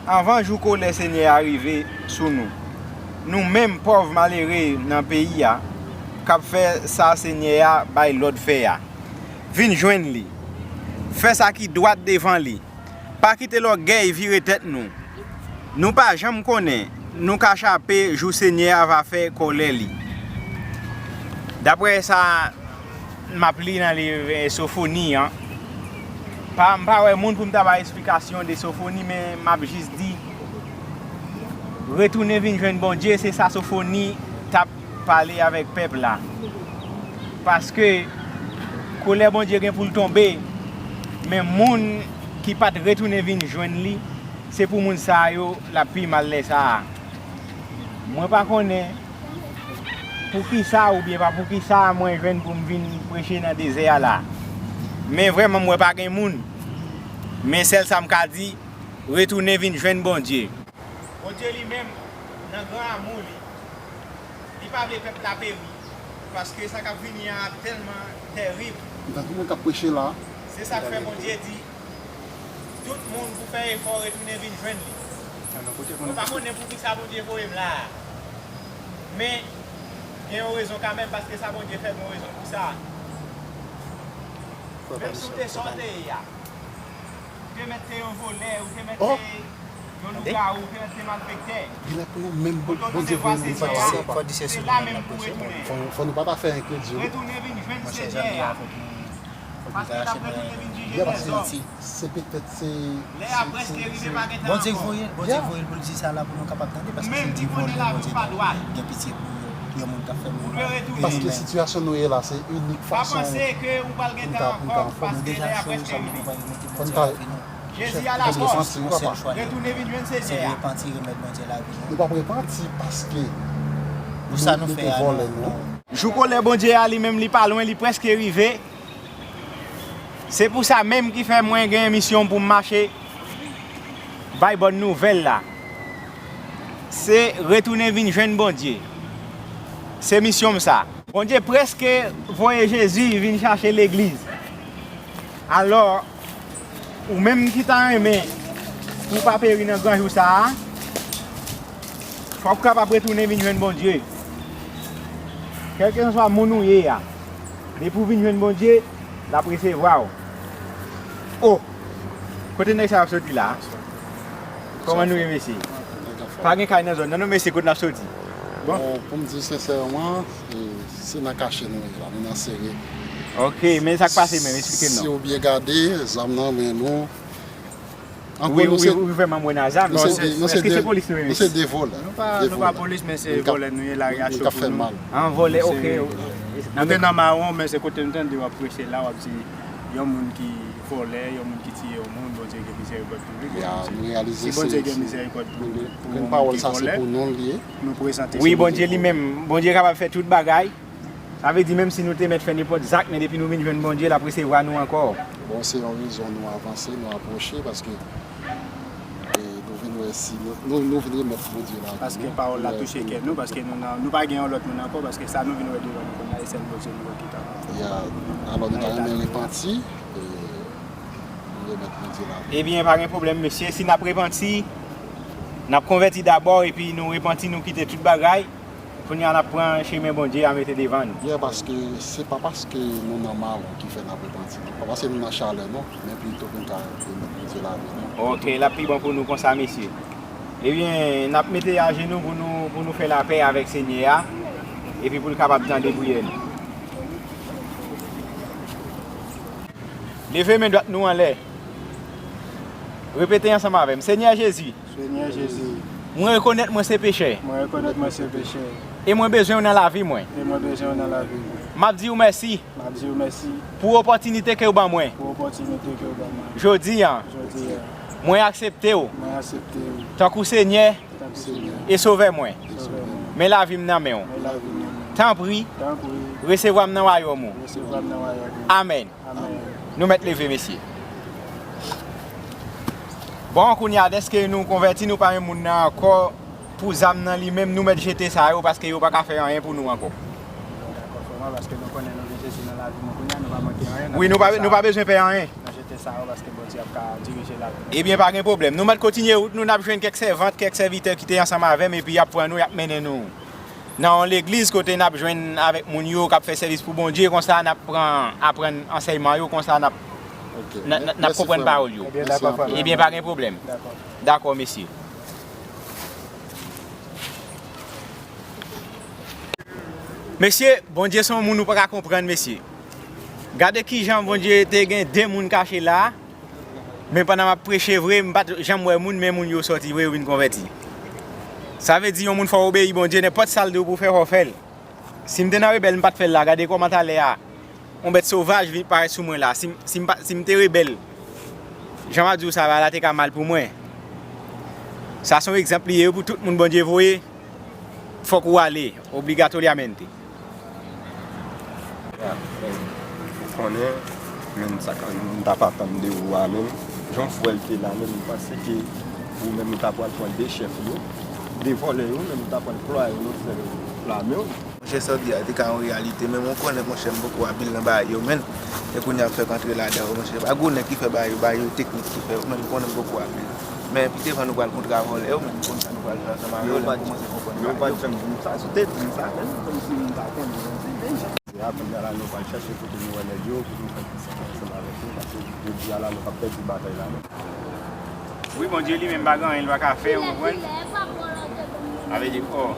Anvan jou kolè Senyè a rive sou nou, nou menm pòv malere nan peyi a, k ap fè sa Senyè a bay lòd fè a, vin jwenn li. Fè sa ki dwat devan li. Pa kite lògèy vire tèt nou. Nou pa janm konnen nou ka chape jou Senyè a va fè kòlè li. Daprè sa m ap li nan liv, eh, Sofoni an. Pa, m pa wè moun pou m ta bay esplikasyon de Sofoni, men m ap jis di, retounen vin jwenn Bondye, se sa Sofoni t ap pale avèk pèp la. Paske kolè Bondye gen pou l tonbe, men moun ki pa t retounen vin jwenn li, se pou moun sa yo l ap pi mal lè sa a. Mwen pa konnen poukisa oubyen pa poukisa mwen jwenn pou m vin preche nan dezè a la. Men vrèman, mwen pa gen moun. Men sèl sa m ka di, retounen vin jwenn Bondye. Bondye li menm, nan gran amou li, li pa vle pèp la peri, paske sa k ap vini an ap tèlman tèrib. Tankou moun k ap preche la. Se sa k fè Bondye di, tout moun pou fè efò retounen vin jwenn li. Mwen pa konnen poukisa Bondye voye m la a. Men, gen yon rezon kanmenm, paske sa Bondye fè m, yon rezon pou sa. Menm si w te sa w te ye a, ou te mèt te yon vòlè, ou te mèt te yon lougawou, ou te mèt te malfektè. Gen lè pou nou menm Bondye voye nou sa la, papa. Se la menm pou retounen. Fò, fò nou pa ta fè enkredil. Retounen vin jwenn Senyè a. Paske l ap retounen vin jije lèzòm. Se petèt se, lè a prèske rive, pa gen tan ankò. Bondye voye l, Bondye voye l pou l di sa la pou nou kapab tande, paske si l di vòlè, Bondye gen pitye pou yon moun k ap fè moun mal. Paske sitiyasyon nou ye la, se inik fason pou n ka, pou n ka anfòm. Nou deja cho, zanmi, nou pa remete Bondye lavi nou. Jezi a la pòt. Retounen vin jwenn Senyè a. Se repanti, remèt Bondye lavi nou. Nou p ap repanti paske nou te vòlè, non. Jou kolè Bondye a, li menm, li pa lwen, li prèske rive. Se pou sa menm ki fè mwen gen misyon pou m mache bay bòn nouvèl la. Se retounen vin jwenn Bondye. Se misyon m sa. Bondye prèske voye Jezi vin chache legliz. Alò, ou menm ki ta renmen pou w pa peri nan gran jou sa a, fòk ou kapab retounen vin jwenn Bondye. Kèlkeswa moun ou ye a, depi w vin jwenn Bondye, l ap resevwa w. O! Kote nèg sa yo ap soti la a? Kòman nou ye, mesye? Pa gen kay nan zòn nan non, mesye, kote n ap soti? Bon. Bon, pou m di sensèman, e, se nan kache nou ye la, nou nan sere. Ok, men sa k pase menm, eksplike m non. Si w byen gade, zam nan men nou. Wi, wi, wi, vrèman, mwen nan zam. Èske se polis nou ye? Nou se de vòlè. Nou pa, nou pa polis, men se vòlè nou ye, lari a cho pou nou. An vòlè, ok. Nou te nan mawon, men se kote nou tande w ap preche la, w ap di yon moun ki vòlè, yon moun ki tiye yon moun, Bondye gen mizèrikòd pou li, gen mizè-, si Bondye gen mizèrikòd pou, pou yon moun ki vòlè, nou prezante sa pou Bondye. Wi, Bondye li menm, Bondye kapab fè tout bagay. Sa vle di, menm si nou te mèt fè nenpòt zak, men depi nou vin jwenn Bondye, l ap resevwa nou ankò. Bon, se yon rezon nou avanse, nou apwoche, paske, e, nou vin wè si nou, nou, nou vin remèt Bondye lavi nou. Paske pawòl la touche kè nou, paske nou nan, nou pa gen yon lòt moun ankò, paske sa nou vin wè devan nou kounye a, e sèl Bondye nou wè ki ka. Ya, alò nou ta renmen repanti, e, nou remèt Bondye lavi nou. Ebyen, pa gen pwoblèm, mesye, si n ap repanti, n ap konvèti dabò, epi nou repanti, nou kite tout bagay. Kounye a n ap pran chemen Bondye a mete devan nou. Yeah, paske se pa paske nou nan mawon ki fè n ap repanti, non. Pa paske nou nan chalè, non. Men pito pou n ka remèt Bondye lavi nou. Ok, l ap pi bon pou nou konsa, mesye. Ebyen, n ap mete ajenou pou nou, pou nou fè lapè avèk Senyè a, epi pou l kapab tande priyè nou. Leve men dwat nou anlè. Repete ansanm avè m. Senyè Jezi, Senyè Jezi, mwen rekonèt mwen se pechè. Mwen rekonèt mwen se pechè. E mwen bezwen w nan lavi mwen. E mwen bezwen w nan lavi mwen. M ap di w mèsi. M ap di w mèsi. Pou opòtinite ke w ban mwen. Pou opòtinite ke w ban mwen. Jodi a. Jodi a. Mwen aksepte w. Mwen aksepte w. Tankou Senyè. Tankou Senyè. E Sovè mwen. E Sovè mwen. Men lavi m nan men w. Men lavi m nan men w. Tanpri. Tanpri. Resevwa m nan wayòm ou. Resevwa m nan wayòm ou. Amèn. Amèn. Nou mèt leve, mesye. Bon, kounye a, dèske nou konvèti, nou pa menm moun nan ankò, pou zam nan li menm, nou mèt jete sa yo, paske yo pa ka fè anyen pou nou ankò. Dakò, frè mwen, paske nou konnen nou gen Jezi nan lavi nou kounye a, nou pa manke anyen, n ap jete sa yo. Wi, nou pa, nou pa bezwen pè anyen. N ap jete sa yo, paske Bondye ap ka dirije lavi nou. Ebyen, pa gen pwoblèm. Nou mèt kontinye wout nou, n ap jwenn kèk sèvant, kèk sèvitè ki te ansanm avè m, epi y ap pran nou, y ap mennen nou nan yon legliz kote n ap jwenn avèk moun yo k ap fè sèvis pou Bondye, konsa n ap pran, aprann ansèyman yo, konsa n ap, n, n, n ap konprann pawòl yo. Ebyen, dakò, frè mwen. Ebyen, pa gen pwoblèm. Dakò. Dakò, mesye. Mesye, Bondye se yon moun ou pa ka konprann, mesye. Gade kijan Bondye te gen de moun kache la. Men pandan m ap preche vre, m pa t janm wè moun, men moun yo sòti vre, yo vin konvèti. Sa vle di yon moun fò w obeyi Bondye, nenpòt sa l di w pou w fè, fò w fè l. Si m te nan rebèl, m pa t fè l la. Gade kòman talè a, yon bèt sovaj vin parèt sou mwen la. Si m, si m pa, si m te rebèl, jan m ap di w sa la, la te ka mal pou mwen. Sa se yon egzanp li ye pou tout moun Bondye voye. Fòk ou ale, obligatoryamente. Ya, men, ou konnen, men sa k, m t ap atann de ou a, men jan w fè l te la, men m panse ke ou menm ou ta pral pran de chèf yo, de vòlè yo, men ou ta pral plwaye yo nan sèl lame w. Monchè, sa w di a te ka yon reyalite, men ou konnen, monchè, m poko abil nan bagay yo, men. E kounye a ap fèk antre ladan yo, monchè. Pa gwo nèg ki fè bagay yo, bagay yo teknik ki fè yo, men m konnen m poko abil. Men pi devan nou pral kontre a vòlè yo, men m konn sa nou pral fè ansanm avè yo, lè m kòmanse konprann bagay yo. Men w pa t janm di m sa, si w te di m sa, men kòmsi m pa konnen, men se byen. E a kounye a la, nou pral chèche kote nou wè nèg yo, pou nou fè ti sèt ansanm avèk yo, paske jodi a la, nou p ap pèdi batay la, non. Wi, Bondye li menm pa gen anyen li pa ka fè, ou konprann? Sa vle di, oh.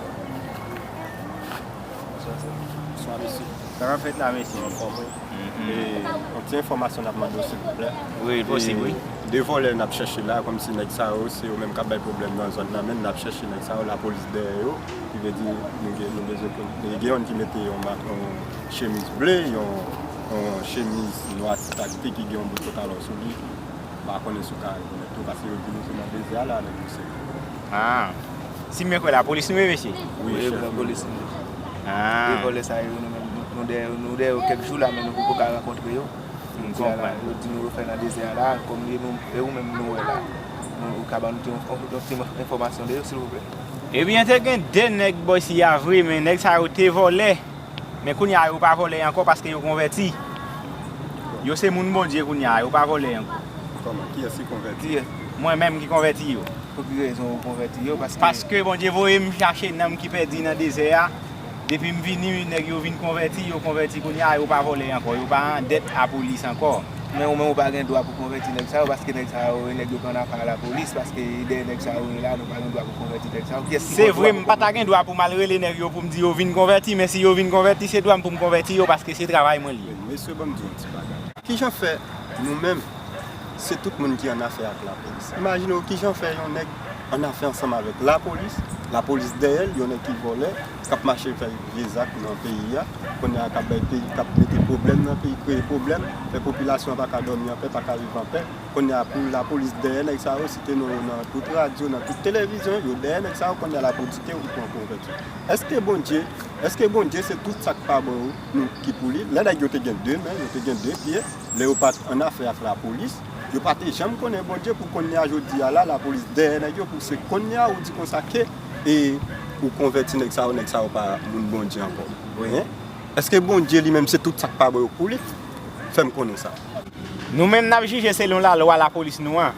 Bonswa, mesye. Sa k ap fèt la, mesye? Anfòm, wi. Mhm. E, yon ti enfòmasyon n ap mande w, silvouplè. Wi, li posib, wi. E, de vòlè n ap chèche la, kòmsi nèg sa yo, se yo menm k ap bay pwoblèm nan zòn nan, men n ap chèche nèg sa yo, lapolis dèyè yo, ki vle di, nou gen, nou bezwen ke, gen youn ki mete yon ma-, yon chemiz ble, yon, yon chemiz nwa ti taktik ki gen yon bout pantalon sou li. M pa konnen si w ka rekonèt yo, paske yo di nou se nan dezè a la nèg yo se. Ah. Si m byen kwè lapolis nou ye, mesye? Wi, chèf, lapolis nou ye. Ah. E vòlè sa yo, nou menm, nou, nou dèyè, nou dèyè yo kèk jou la, men nou poko ka rankontre yo. M konprann. Yo di nou yo fè nan dezè a la, kòm e nou, e ou menm nou wè la. Nou, ou ka ban nou ti, yon, yon ti enfòmasyon de yo, silvouplè? Ebyen, te gen de nèg bò isi a vre, men nèg sa yo te vòlè. Men kounye a, yo pa vòlè ankò paske yo konvèti. Yo se moun Bondye kounye a, yo pa vòlè ankò. Kòman? Kiyès ki konvèti? Kiyès? Mwen menm ki konvèti yo. Pou ki rezon ou konvèti yo? Paske... Paske Bondye voye m chache nanm ki pèdi nan dezè a. Depi m vini, nèg yo vin konvèti, yo konvèti kounye a, yo pa vòlè ankò, yo pa an dèt a polis ankò. Men ou menm ou pa gen dwa pou konvèti nèg sa yo, paske nèg sa yo, e nèg yo pran afè a lapolis, paske e dèyè nèg sa yo ye la, nou pa gen dwa pou konvèti nèg sa yo. Kiyès ki... Se vre, m pa ta gen dwa pou m al rele nèg yo pou m di yo vin konvèti, men si yo vin konvèti, se dwa m pou m konvèti yo, paske se travay mwen li ye. Mesye, ban m di yon ti bagay. Kijan fè nou menm, se tout moun ki an afè ak lapolis? Imajine w kijan fè yon nèg an afè ansanm avèk lapolis, Lapolis dèyè l, yon nèg ki vòlè, k ap mache fè vye zak nan peyi a, kounye a k ap bay peyi, k ap mete pwoblèm nan peyi, kreye pwoblèm, fè popilasyon an pa ka dòmi anpè, pa ka viv anpè. Kounye a pou lapolis dèyè nèg sa yo, site non yo nan tout radyo, nan tout televizyon, yo dèyè nèg sa yo, kounye a la pou di ke ou pran konvèti. Èske Bondye, èske Bondye se tout sa k pa bon yo nou ki pou li? Lè nèg yo te gen de men, yo te gen de pye, lè yo pa t annafè ak lapolis, yo pa te janm konnen Bondye pou kounye a jodi a la, lapolis dèyè nèg yo pou se kounye a ou di konsa ke e ou konvèti nèg sa yo, nèg sa yo pa moun Bondye ankò. Wi. Èske Bondye li menm se tout sa k pa bon yo pou li? Fè m konnen sa. Nou menm n ap jije selon lalwa lapolis nou an.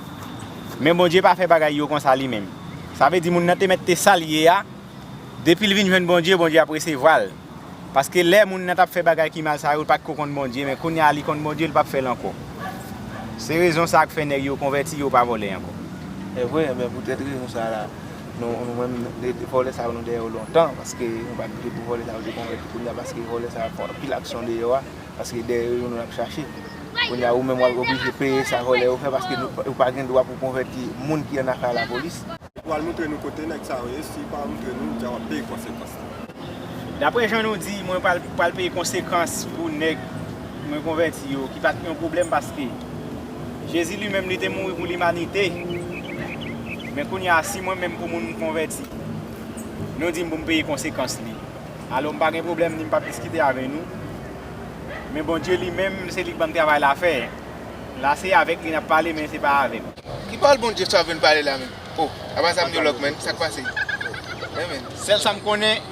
Men Bondye pa fè bagay yo konsa li menm. Sa vle di moun nan te mèt te sa l ye a, depi l vin jwenn Bondye, Bondye ap resevwa l. Paske lè moun nan t ap fè bagay ki mal sa yo, l pa t ko konn Bondye, men kounye a li konn Bondye, l p ap fè l ankò. Se rezon sa k fè nèg yo konvèti, yo pa vòlè ankò. E vre, men poutèt rezon sa la, nou, nou menm, de, de vòlè sa yo, nou dèyè yo lontan, paske nou pa t vle pou vòlè sa yo te konvèti kounye a, paske vòlè sa yo ap fè anpil aksyon deyò a, paske dèyè yo, nou ap chache. Kounye a, ou menm w ap oblije peye sa vòlè yo fè, paske nou, ou pa gen dwa pou konvèti moun ki annafè a lapolis. Ou al montre nou kote nèg sa yo ye, si pa montre nou, w ap peye konsekans la. Daprè jan nou di, mwen pral, pral peye konsekans pou nèg mwen konvèti yo, ki pa t yon pwoblèm paske Jezi li menm li te mouri pou limanite. Men kounye a, si mwen menm pou moun m konvèti, nou di m pou m peye konsekans li. Alò m pa gen pwoblèm ni m p ap diskite avè nou. Men Bondye li menm, se li k ban m travay la fè. La se avèk li n ap pale, men se pa avè m. Ki pawòl Bondye sa w vin pale la menm? Oh, apa zam yo lòk, menn? Sa k pase? Wi, menn. Sèl sa m konnen,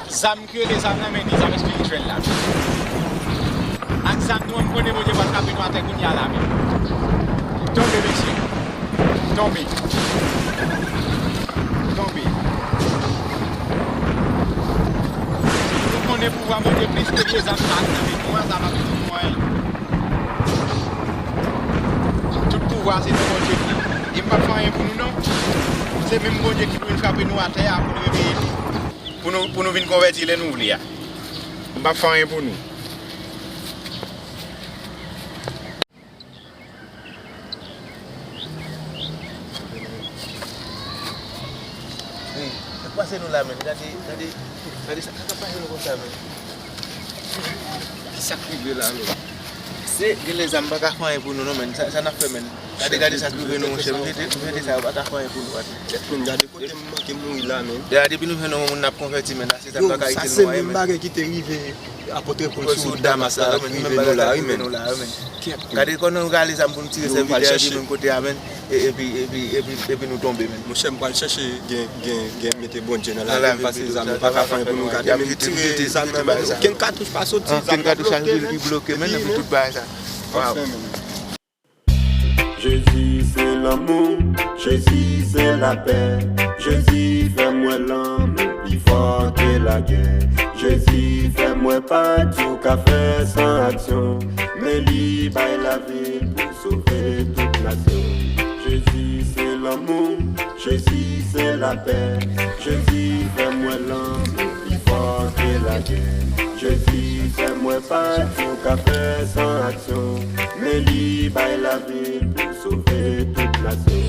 zam ki rele zam nan, men ni zam espirityèl la. Ak zam nou an, m konnen Bondye pral frape nou atè kounye a la, men. Tonbe, mesye. Tonbe. Tonbe. Nou konnen pouvwa Bondye plis ke vye zam sa ak nan men nou an, sa pa fè nou anyen. Tout pouvwa se nan Bondye li ye. E m p ap fè anyen pou nou non. Se menm Bondye ki pou vin frape nou atè a pou nou reveye li. Pou nou, pou nou vin konvèti lè nou vle a. M p ap fè anyen pou nou. Hey, sa k pase nou la, menn? Gade, gade, gade sa, sa k ap pase nou konsa, menn? Sa k rive la, menn? Se, genlè zam pa ka fè anyen pou nou, non, menn. Sa, sa n ap fè, menn? Gade, gade sa k rive nou, monchè. M jete, m jete sa, yo pa ka fè anyen pou nou, gade. Kèt, menn, gade kote m manke mouri la, menn. Depi nou jwenn yon moun n ap konvèti, menn, la, se zam pa ka itil nou anyen, menn. Yo, sa se menm bagay ki te rive Apot Pòl sou Damas la, k rive nou la, wi, menn. Gade kòman nou rale zam pou nou tire sèvitè a epi menm kote a, menn. E, epi, epi, epi, epi nou tonbe, menn. Monchè, m pral chèche gen, gen, gen mete Bondye nan lavi m, paske zam yo pa ka fè anyen pou nou. Gade, menm tire zam nan men nou. Okenn katouch pa soti, zam nan bloke, menn. Epi, menn, tout bagay sa. Waw. Jezi se lanmou, Jezi se lapè, Jezi fè m wè lanmou pi fò ke lagè. Jezi fè m wè pa di w ka fè san aksyon, men li bay lavi l pou sove tout nasyon. Jezi se lanmou, Jezi se lapè, Jezi fè m wè lanmou pi fò ke lagè. Jezi fè m wè pa di w ka fè san aksyon, men li bay lavi l pou sove tout nasyon.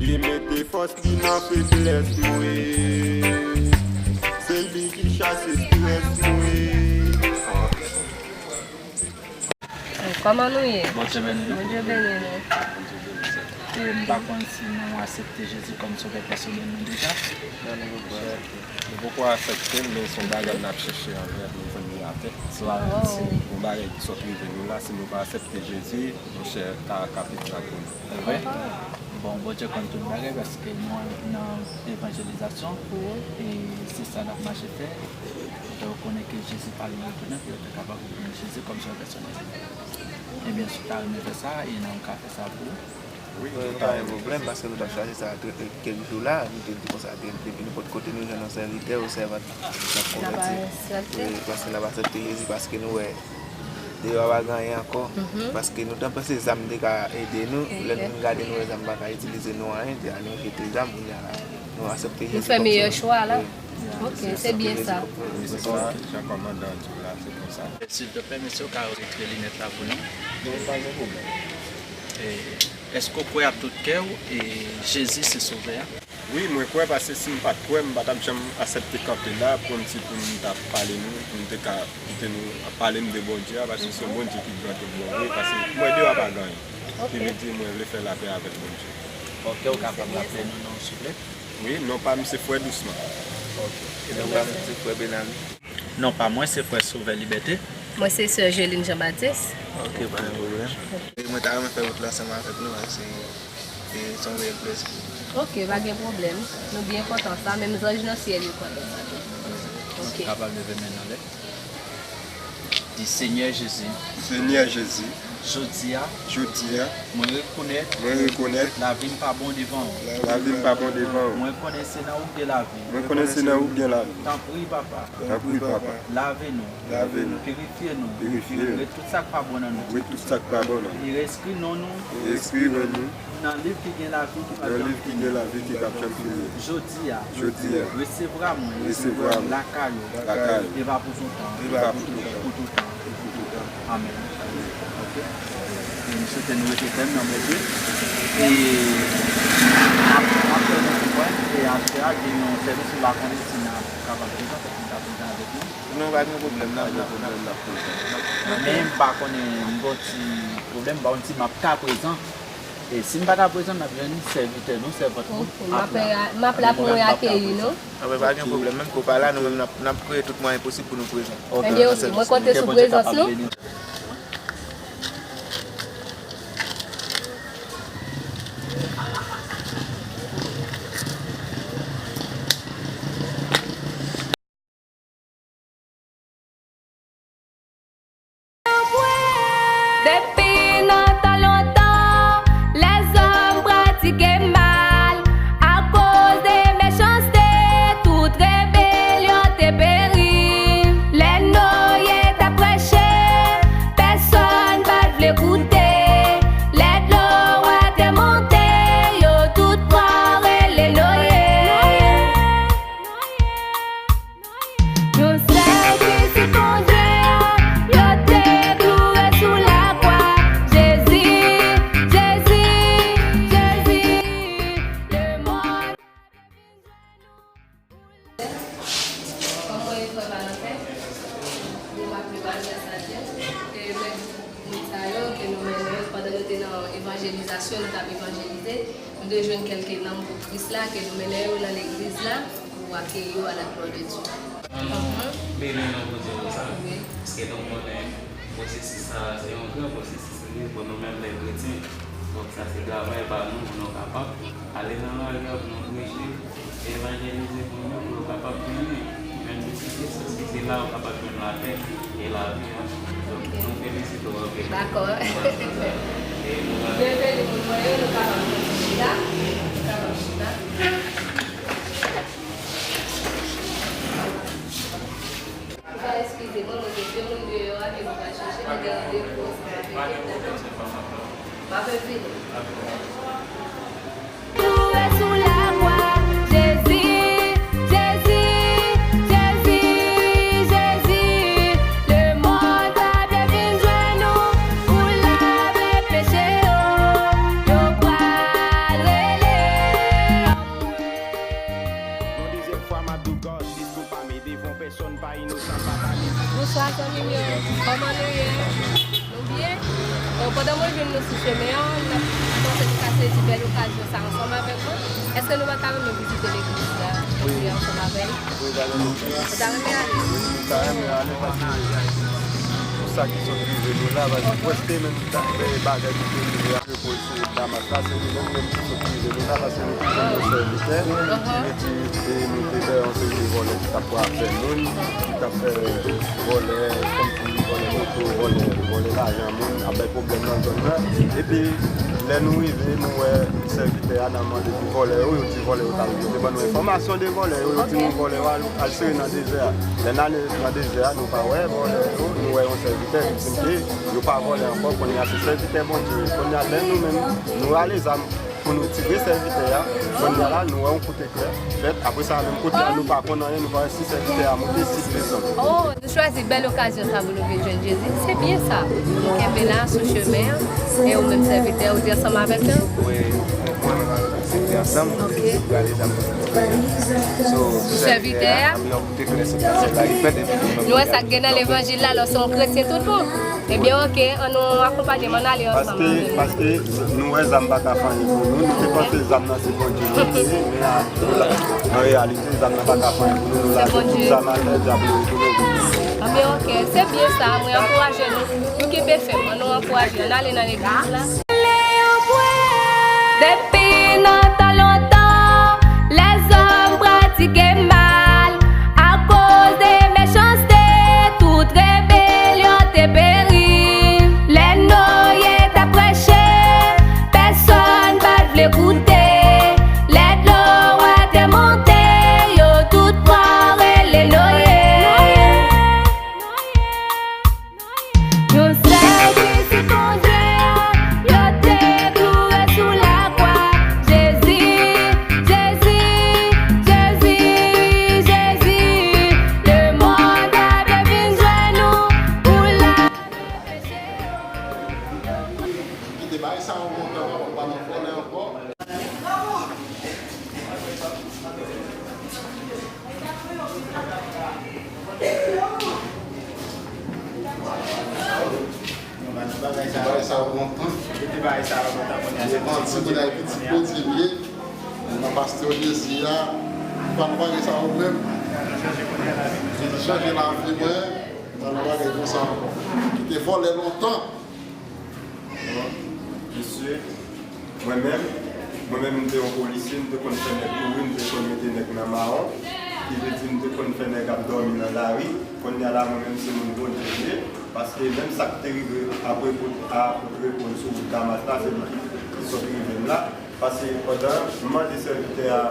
Li mete fòs li nan feblès mwen, se li ki chase estrès mwen. Kòman nou ye? Bondye beni nou. Bondye beni nou. E m pa konn si nou aksepte Jezi kòm sovè pèsonèl nou deja. Non, nou poko. Nou poko aksepte l, men se yon bagay n ap chèche anvè nou jwenn li atè. Se yon bagay ki sot rive nou la, si nou pa aksepte Jezi, monchè, ka, ka pi tra pou nou. Se vre? Bon, Bondye konn tout bagay paske nou nan evanjelizasyon e se sa n ap mache fè. Lè yo konnen ke Jezi pa yon retounen, pou yo te kapab konnen Jezi kòm sovè pèsonèl. Ebyen, si w ta renmen fè sa, e n a ka fè sa pou ou. Wi, nou pa gen pwoblèm, paske nou t ap chache sa kèk jou la, nou te di konsa, depi nenpòt kote nou jwenn yon sèvitè ou sèvant, n ap konvèti. Wi, paske n ap aksepte Jezi, paske nou wè deyò a pa gen anyen ankò. Paske nou te panse zam te ka ede nou, lè nou vin gade nou wè zam pa ka itilize nou anyen, nou jete zam, kounye a la, nou aksepte Jezi kòm sovè. Nou fè meyè chwa la. Ok, se byen sa. Wi, se sa, jan kòmandan an di w la, se konsa. Silvouplè, mesye, w ka retire linèt la pou nou? Non, pa gen pwoblèm. E, èske w kwè ak tout kè w e Jezi se Sovè a? Wi, mwen kwè, paske si m pa t kwè, m pa t ap janm aksepte kanpe la, kòmsi pou m ta pale nou, pou m te ka kite nou ap pale m de Bondye a, paske se yon Bondye ki gran tout bon vre, paske m wè deyò a pa gen anyen. Ok. Ki vle di, mwen vle fè lapè avèk Bondye. Ok, ou kapab raple nou non, souple? Wi, non pa m se Frè Dousman. Ok. E non pa m se Frè Benami. Non pa mwen se Frè Sovè Libète. Mwen se Sè Jeline Jean Baptiste. Ok, pa gen pwoblèm. E mwen ta renmen fè wout la ansanm avèk nou, se, se yon reyèl plezi. Ok, pa gen pwoblèm. Nou byen kontan sa, menm zanj nan syèl yo kontan sa tou. Ok. Kapab leve men n anlè. Di, Senyè Jezi. Senyè Jezi. Jodi a. Jodi a. Mwen rekonèt. Mwen rekonèt. Lavi m pa bon devan w. Lavi m pa bon devan w. Mwen konnen se nan ou k gen lavi. Mwen konnen se nan ou k gen lavi. Tanpri, Papa. Tanpri, Papa. Lave nou. Lave nou. Pirifye nou. Pirifye nou. Ret tout sa k pa bon nan nou. Ret tout sa k pa bon nan nou. E enskri non nou. E enskri non nou. Nan liv ki gen lavi ki p ap janm fini. Nan liv ki gen lavi ki p ap janm fini. Jodi a. Jodi a. Resevwa mwen. Resevwa mwen. Lakay ou. Lakay ou. E pa pou toutan. E pa pou toutan. Pou toutan. Pou toutan. Amèn. Ok. E m swete nou rete fèm nan Bondye. E ap, ap fè nou konprann. E apre a, gen yon sèvis nou pa konnen si n ap kapab prezan, fòk nou ta prezan avèk nou. Non, pa gen pwoblèm, n ap, n ap, n ap, n ap prezan. Men m pa konnen, m gon ti pwoblèm, m pa konn si m ap ka prezan. E si m pa ta prezan, n ap jwenn sèvitè nou, sèvant nou. Ok, m ap, m ap la pou mwen akeyi nou. Anben, pa gen pwoblèm. Menm ke w pa la, nou menm n ap, n ap kreye tout mwayen posib pou nou prezan. Ebyen, ok, mwen konte sou prezans nou. Depi nan tan lontan, lèzòm pratike mal. Akoz de mechanste, tout rebelyon te peri. Lè Noye t ap preche, pèsonn pa t vle koute. Lè dlo a te monte, yo tout pran rele Noye. Yon sèl ki sipon Dye a, yo te kloure sou lakwa. Jezi, Jezi, Jezi, lemond. Kòman e frè Valentin? Bon, m ap li pa jwè sa byen. E mèt moun sa yo ke nou mennen yo pandan nou te nan evanjelizasyon, nou t ap evanjelize. Nou te jwenn kèlke nanm pou Kris la, ke nou mennen yo nan legliz la pou akeyi yo à la gloire de Dieu. An nou beni non Bondye pou sa. Wi. Paske nou konnen pwosesis sa a, se yon gran pwosesis li ye pou nou menm lè kretyen. Donk, sa se travay pa nou pou nou kapab ale nan lari a, pou nou preche, evanjelize moun yo, pou yo kapab vini jwenn Jezi Kris, paske se la ou kapab jwenn lapè e lavi a. Donk, nou felisite w anpil. Dakò. E nou va... Byenveni, moun mwen yo, nou kapab chita. Nou kapab chita. Ou va eskize mwen, mwen gen de moun deyò a ke mwen pral chèche, mwen gen randevou ansanm avèk yo. M ap vini. Louwe sou lakwa, Jezi, Jezi, Jezi, Jezi. Lemonn pa vle vin jwenn ou pou lave peche yo. Yo pral rele anmwe. Yon dezyèm fwa, m ap di w, God is good, pa m ede yon pèsonn pa inosan, pa pale. Bonswa, zanmi m yo. Kòman nou ye? Nou byen? Bon, pandan mwen jwenn nou sou chemen an, m ap panse nou ka sezi bèl okazyon sa ansanm avèk mwen. Èske nou pa ta renmen vizite legliz la jodi a ansanm avè n? Wi, pa gen pwoblèm. Ou ta renmen ale? Wi, m ta renmen ale paske pou sa ki sot rive nou la, paske prèske menm bagay ki te rive a. Damas la, se li menm, menm ki sot rive nou la, paske nou te jwenn yon sèvitè ki te di, e, nou te gen yon seri de vòlè ki t ap pran afè moun, ki t ap fè vòlè, kòmsi vòlè moto, vòlè, vòlè lajan moun, ap bay pwoblèm nan zòn nan. Epi, lè nou rive, nou wè sèvitè a, n a mande pou vòlè yo, yo di vòlè yo t al, yo te ban nou enfòmasyon de vòlè yo, yo di nou vòlè yo al, al sere nan dezè a. Lè n ale nan dezè a, nou pa wè vòlè yo, nou wè yon sèvitè ki di n ke yo pa vòlè ankò, kounye a se sèvitè Bondye yo ye. Kounye a, lè nou menm, nou rale zam pou nou tire sèvitè a, kounye a la, nou wè yon kout eklè fèt. Apre sa, menm kote a, nou pa konn anyen, nou pa wè si sèvitè a monte, si l desann. Oh, nou chwazi bèl okazyon sa pou nou vin jwenn Jezi. Se byen sa. Nou kenbe la sou chemen an. E ou menm sèvitè, ou di ansanm avèk nou? Wi, mwen, mwen, Ansanm, ok, nou prale zam nan. So, sèvitè a, nou koute klè sou sa, se pa repèt epi nou... Nou wè sa k gen nan levanjil la, lè w se yon kretyen tout bon. Ebyen, ok, ann nou akonpanye m, ann ale ansanm avè m. Paske, paske nou wè zam pa ka fè anyen pou nou, nou te panse zam nan se Bondye nou te ye, men a, an reyalite, zam nan pa ka fè anyen pou nou, nou lage tout zam atè, dyab yo retounen vin. Ebyen, ok, se byen sa, mwen ankouraje nou, nou kenbe fèm, ann nou ankouraje, ann ale nan legliz la. Depi nan tan lontan, lèzòm pratike mal. Akoz de mechanste, tout rebelyon te peri. Lè Noye t ap preche, pèsonn pa t vle koute. Lè dlo a te monte, yo tout pran rele Noye. Yon sèl pitit Bondye a, yo te kloure sou lakwa. Jezi, Jezi, Jezi, lemonn ap vin jwenn ou pou lave peche yo. Kite bay sa yo kontan, pa nan vòlè ankò. Bagay sa yo kontan. Repanti, moun ay pitit Bondye m ye. Nan pastè Olivier a, m pa nan bagay sa yo menm. Chanje lavi mwen, m pa nan bagay konsa ankò. Kite vòlè lontan. Mesye, mwen menm, mwen menm m te yon polisye, m te konn fè nèg kouri, m te konn mete nèg nan mawon, ki vle di m te konn fè nèg ap dòmi nan lari. Kounye a la, mwen menm se moun Bondye m ye, paske menm sa k te rive apre kot, apre kot sou wout Damas la, se li ki, ki sot rive m la. Paske pandan m mande sèvitè a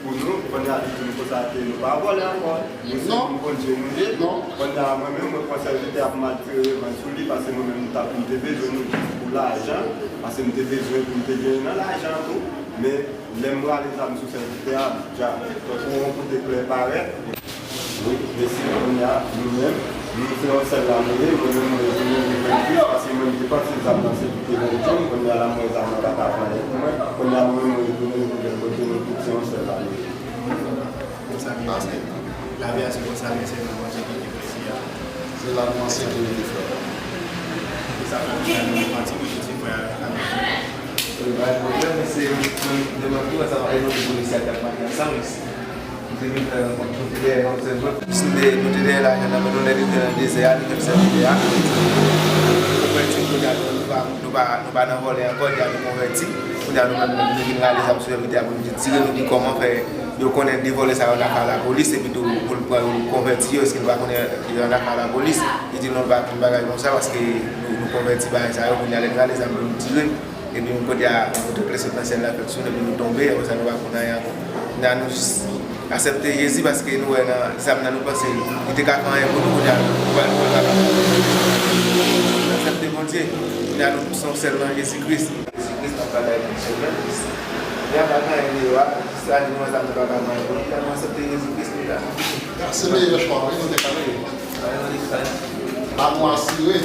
pou nou, kounye a li di m konsa ke nou pa vòlè ankò. Nou se moun Bondye nou ye. Kounye a mwen menm, mwen pran sèvitè a pou m al tire revanj sou li, paske mwen menm m t ap, m te bezwen nou jis pou lajan, paske m te bezwen pou m te genyen nan lajan tou. Men lè m rale zam sou sèvitè a, dja, tankou yon kout eklè parèt. Wi, mesye, kounye a, nou menm, nou se yon sèl la nou ye, mwen menm mwen retounen nou menm plis, paske mwen m te panse zam nan se pou te Bondye m, kounye a la m wè zam nan pa ka fè anyen pou mwen, kounye a mwen menm mwen retounen nou menm Bondye, nou tout se yon sèl la nou ye. Konsa, men, paske lavi a se konsa, men se nan Bondye ki gen plezi a. Se la nou an sekirite, frè. Se sa fè nou fè nou repanti, nou di frè a. Wi, pa gen pwoblèm, men se yon demanti, sa va fè nou de polisye a k ap mache ansanm isi. Nou te vin fè rankont, nou te dèyè nan sèl vòt. Nou te, nou te dèyè lajan nan men nou, lè nou te nan dezè a, nou jwenn sèvitè a. Nou konvèti, kounye a nou, nou pa, nou pa, nou pa nan vòlè ankò, kounye a nou konvèti. Kounye a nou menm, nou vin rale zam sou sèvitè a pou nou te tire, nou di kòman fè yo konnen de vòlè sa yo ann afè a lapolis, epi tou pou l pran yo konvèti yo, èske nou pa konnen yo ann afè a lapolis. Li di non, l pa konn bagay konsa, paske nou, nou konvèti bagay sa yo, kounye a lè n rale zam pou nou tire. Epi m kote a, yon kout eklè sot nan syèl la fèt sou nou, epi nou tonbe, apre sa nou pa konn anyen ankò. Kounye a nou jis aksepte Jezi paske nou wè nan zam nan nou panse li te ka fè anyen pou nou, kounye a nou pa, nou pa ka. Nou aksepte Bondye, kounye a nou se yon sèl nan Jezi Kris. Jezi Kris n ap travay pou sèl nan Kris. Kounye a pa gen anyen deyò a, jis sa nou wè zam nan pa ka fè anyen pou nou, kounye a nou aksepte Jezi Kris, kounye a. Se meyè chwa wi nou te ka fè. Ba nou asire.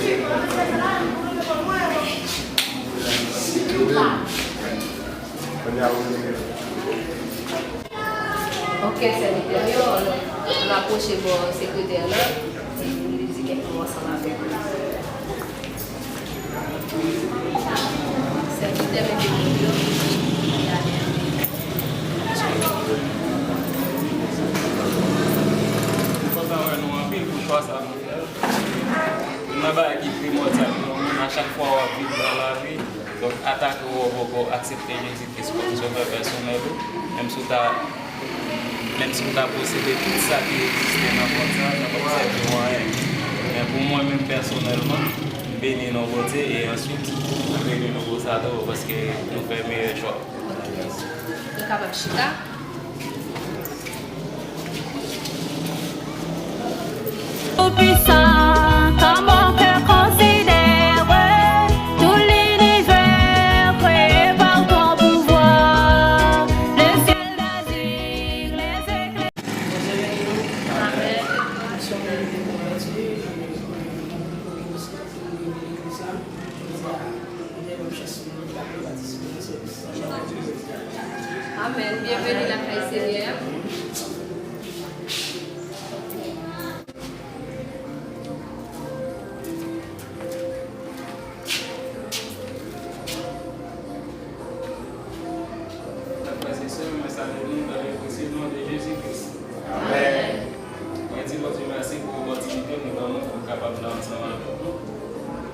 Ok, sèvitè yo, nou apwoche bò sekretè la, e nou di kèk mo ansanm avè l. Sèvitè mete moun yo. Kontan wè nou anpil pou chwa sa nou fè. Youn nan bagay ki primòdyal pou yon moun, a chak fwa w ap viv nan lavi, donk atake w, w poko aksepte Jezi Kris kòm sovè pèsonèl ou, menm si w ta, menm si w ta posede tout sa ki egziste nan mond sa, sa p ap sèvi w anyen. Men pou mwen menm pèsonèlman, m beni non Bondye e answit, m beni nou pou sa tou, paske nou fè meyè chwa. Nou kapab chita. Tout-Puissant, comment que considère tout l'univers créé par ton pouvoir, le ciel d'azur, les éclairs. Amen. Amèn. Byenveni lakay Senyè a. Frè e sè, mwen salye nou nan le presye non de Jezi Kris. Amèn. Mwen di Bondye mèsi pou opòtinite nou ban nou pou n kapab la ansanm avèk nou.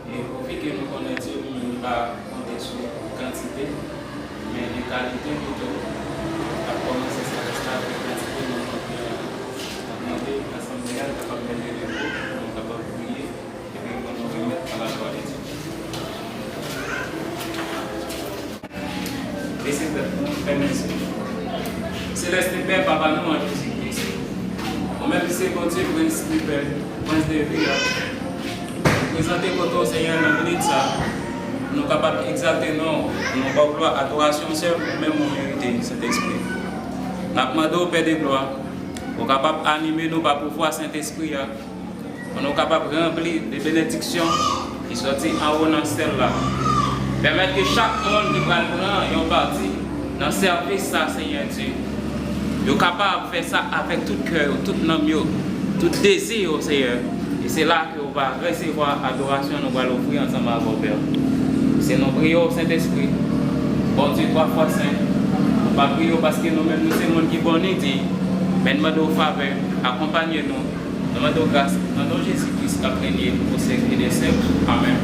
E pwofite nou konnen Dye li menm li pa konte sou kantite, men de kalite pito. N ap kòmanse sèvis la avèk kantite nou mande, n ap mande asanble a kapab mete depo pou nou kapab priye. Epi pou nou remèt nan lajwa de Dye. Bese tèt nou, fèmen je nou. Selès Pè, Papa nou an Jezi Kris, ou menm ki se Bondye, Prens de pè, Prens de vi a, nou prezante kote w, Senyè, nan minit sa, pou nou kapab egzalte non w, pou nou ba w glwa, adorasyon, sèl ou menm ou merite, Sentespri. N ap mande w, Pè de glwa, pou w kapab anime nou pa pouvwa Sentespri a, pou nou kapab ranpli de benediksyon ki soti anwo nan syèl la. Pèmèt ke chak moun ki pral pran yon pati nan sèvis sa, Senyè Dye, yo kapab fè sa avèk tout kè yo, tout nanm yo, tout dezi yo, Senyè. E se la ke w va resevwa adorasyon nou pral ofri ansanm avè w, Pè. Se nou priye w, Sentespri, Bondye twa fwa sen. Nou pa priye w paske nou menm nou se moun ki bon ni di, men n mande w favè, akonpanye nou. Nou mande w gras nan non Jezi Kris k ap renye pou syèk e dè syèk. Amèn.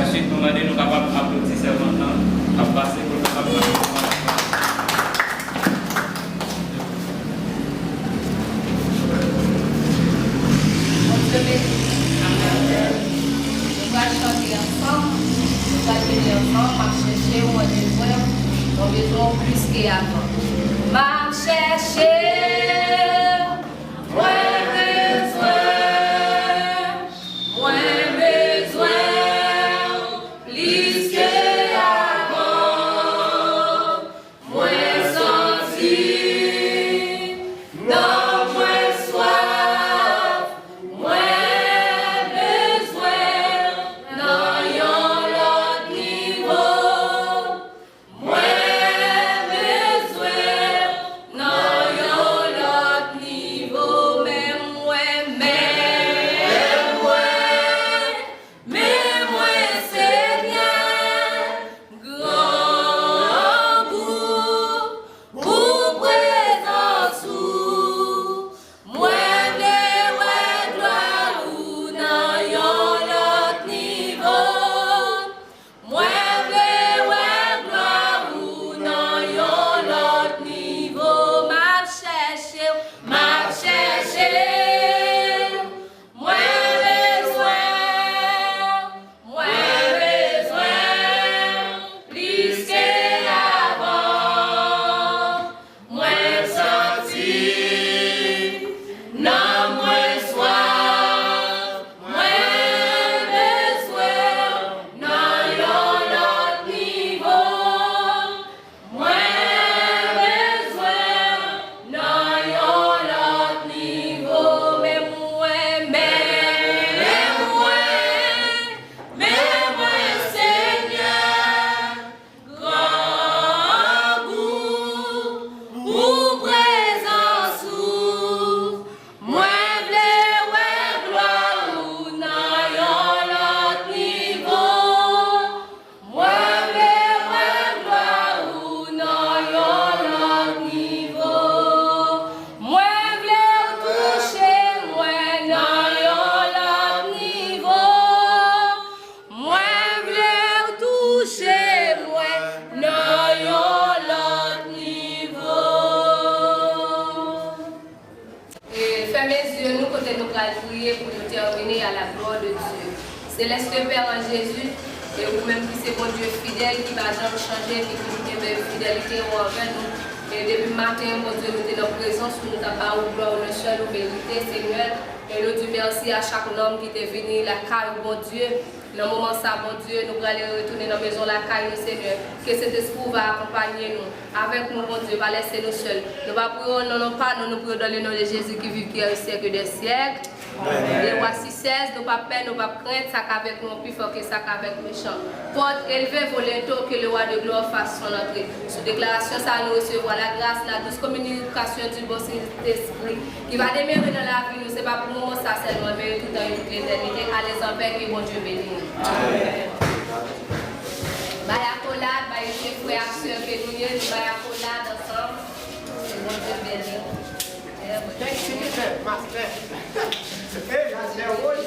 Ensuite, nou mande nou kapab aplodi sèvant lan k ap pase pou l kapab pran. Bondye beni. Amèn. Nou pral chante ansanm. Nou pral chante ansanm. M ap chèche w, mwen bezwen w. Mwen bezwen w plis ke avan. M ap chèche w. Mwen bezwen, mwen bezwen w plis ke avan. Mwen santi nan mwen swaf. Mwen bezwen w nan yon lòt nivo. Mwen bezwen w nan yon lòt nivo, men mwen, men mwen, men mwen, Senyè, grangou pou prezans ou. Mwen vle wè glwa ou nan yon lòt nivo. Mwen vle wè glwa ou nan yon lòt nivo. M ap chèche w, m ap chèche w. Mwen bezwen w, mwen bezwen w plis ke avan. Mwen santi nan mwen swaf. Mwen bezwen w nan yon lòt nivo. Mwen bezwen w nan yon lòt nivo. Men mwen, men mwen, men mwen, Senyè. Grangou pou prezans ou. Mwen vle wè glwa ou nan yon lòt nivo. Mwen vle wè glwa ou nan yon lòt nivo. Mwen vle w touche mwen nan yon lòt nivo. Mwen vle w touche mwen nan yon lòt nivo. E, fèmen zye nou kote nou pral priye pou nou tèmine à la gloire de Dieu. Céleste Père en Jésus, e ou menm ki se Bondye fidèl, ki pa janm chanje, ki toujou kenbe fidelite ou anvè nou. E depi maten, Bondye, nou te nan prezans ou, nou t ap ba ou glwa, ou nan syèl ou merite, Senyè. E nou di mèsi a chak nanm ki te vini lakay ou, Bondye. Nan moman sa, Bondye, nou prale retounen nan mezon lakay nou, Senyè. Ke Sentespri w va akonpanye nou, avèk nou, Bondye, pa lèse nou sèl. Nou pa priye w nan non pa nou, nou priye w dans le nom de Jésus qui vit, qui est au siècle des siècles. Lewa Sisèz, nou p ap pè, nou p ap krent, sa k avèk nou pi fò ke sa k avèk mechan. Pòt, élevez vos linteaux, que le roi de gloire fasse son entrée. Sou deklarasyon sa a, nou resevwa lagras, la douce communication du bon Saint-Esprit, ki va demere nan lavi nou, se pa pou moman sa sèlman, men toutan e tout letènite. Alez anpè, ke Bondye beni nou. Bay akolad, bay se frè ak sè ke nou ye, nou bay akolad ansanm. Ke Bondye beni nou. Thank you, master. Hey, master, oh,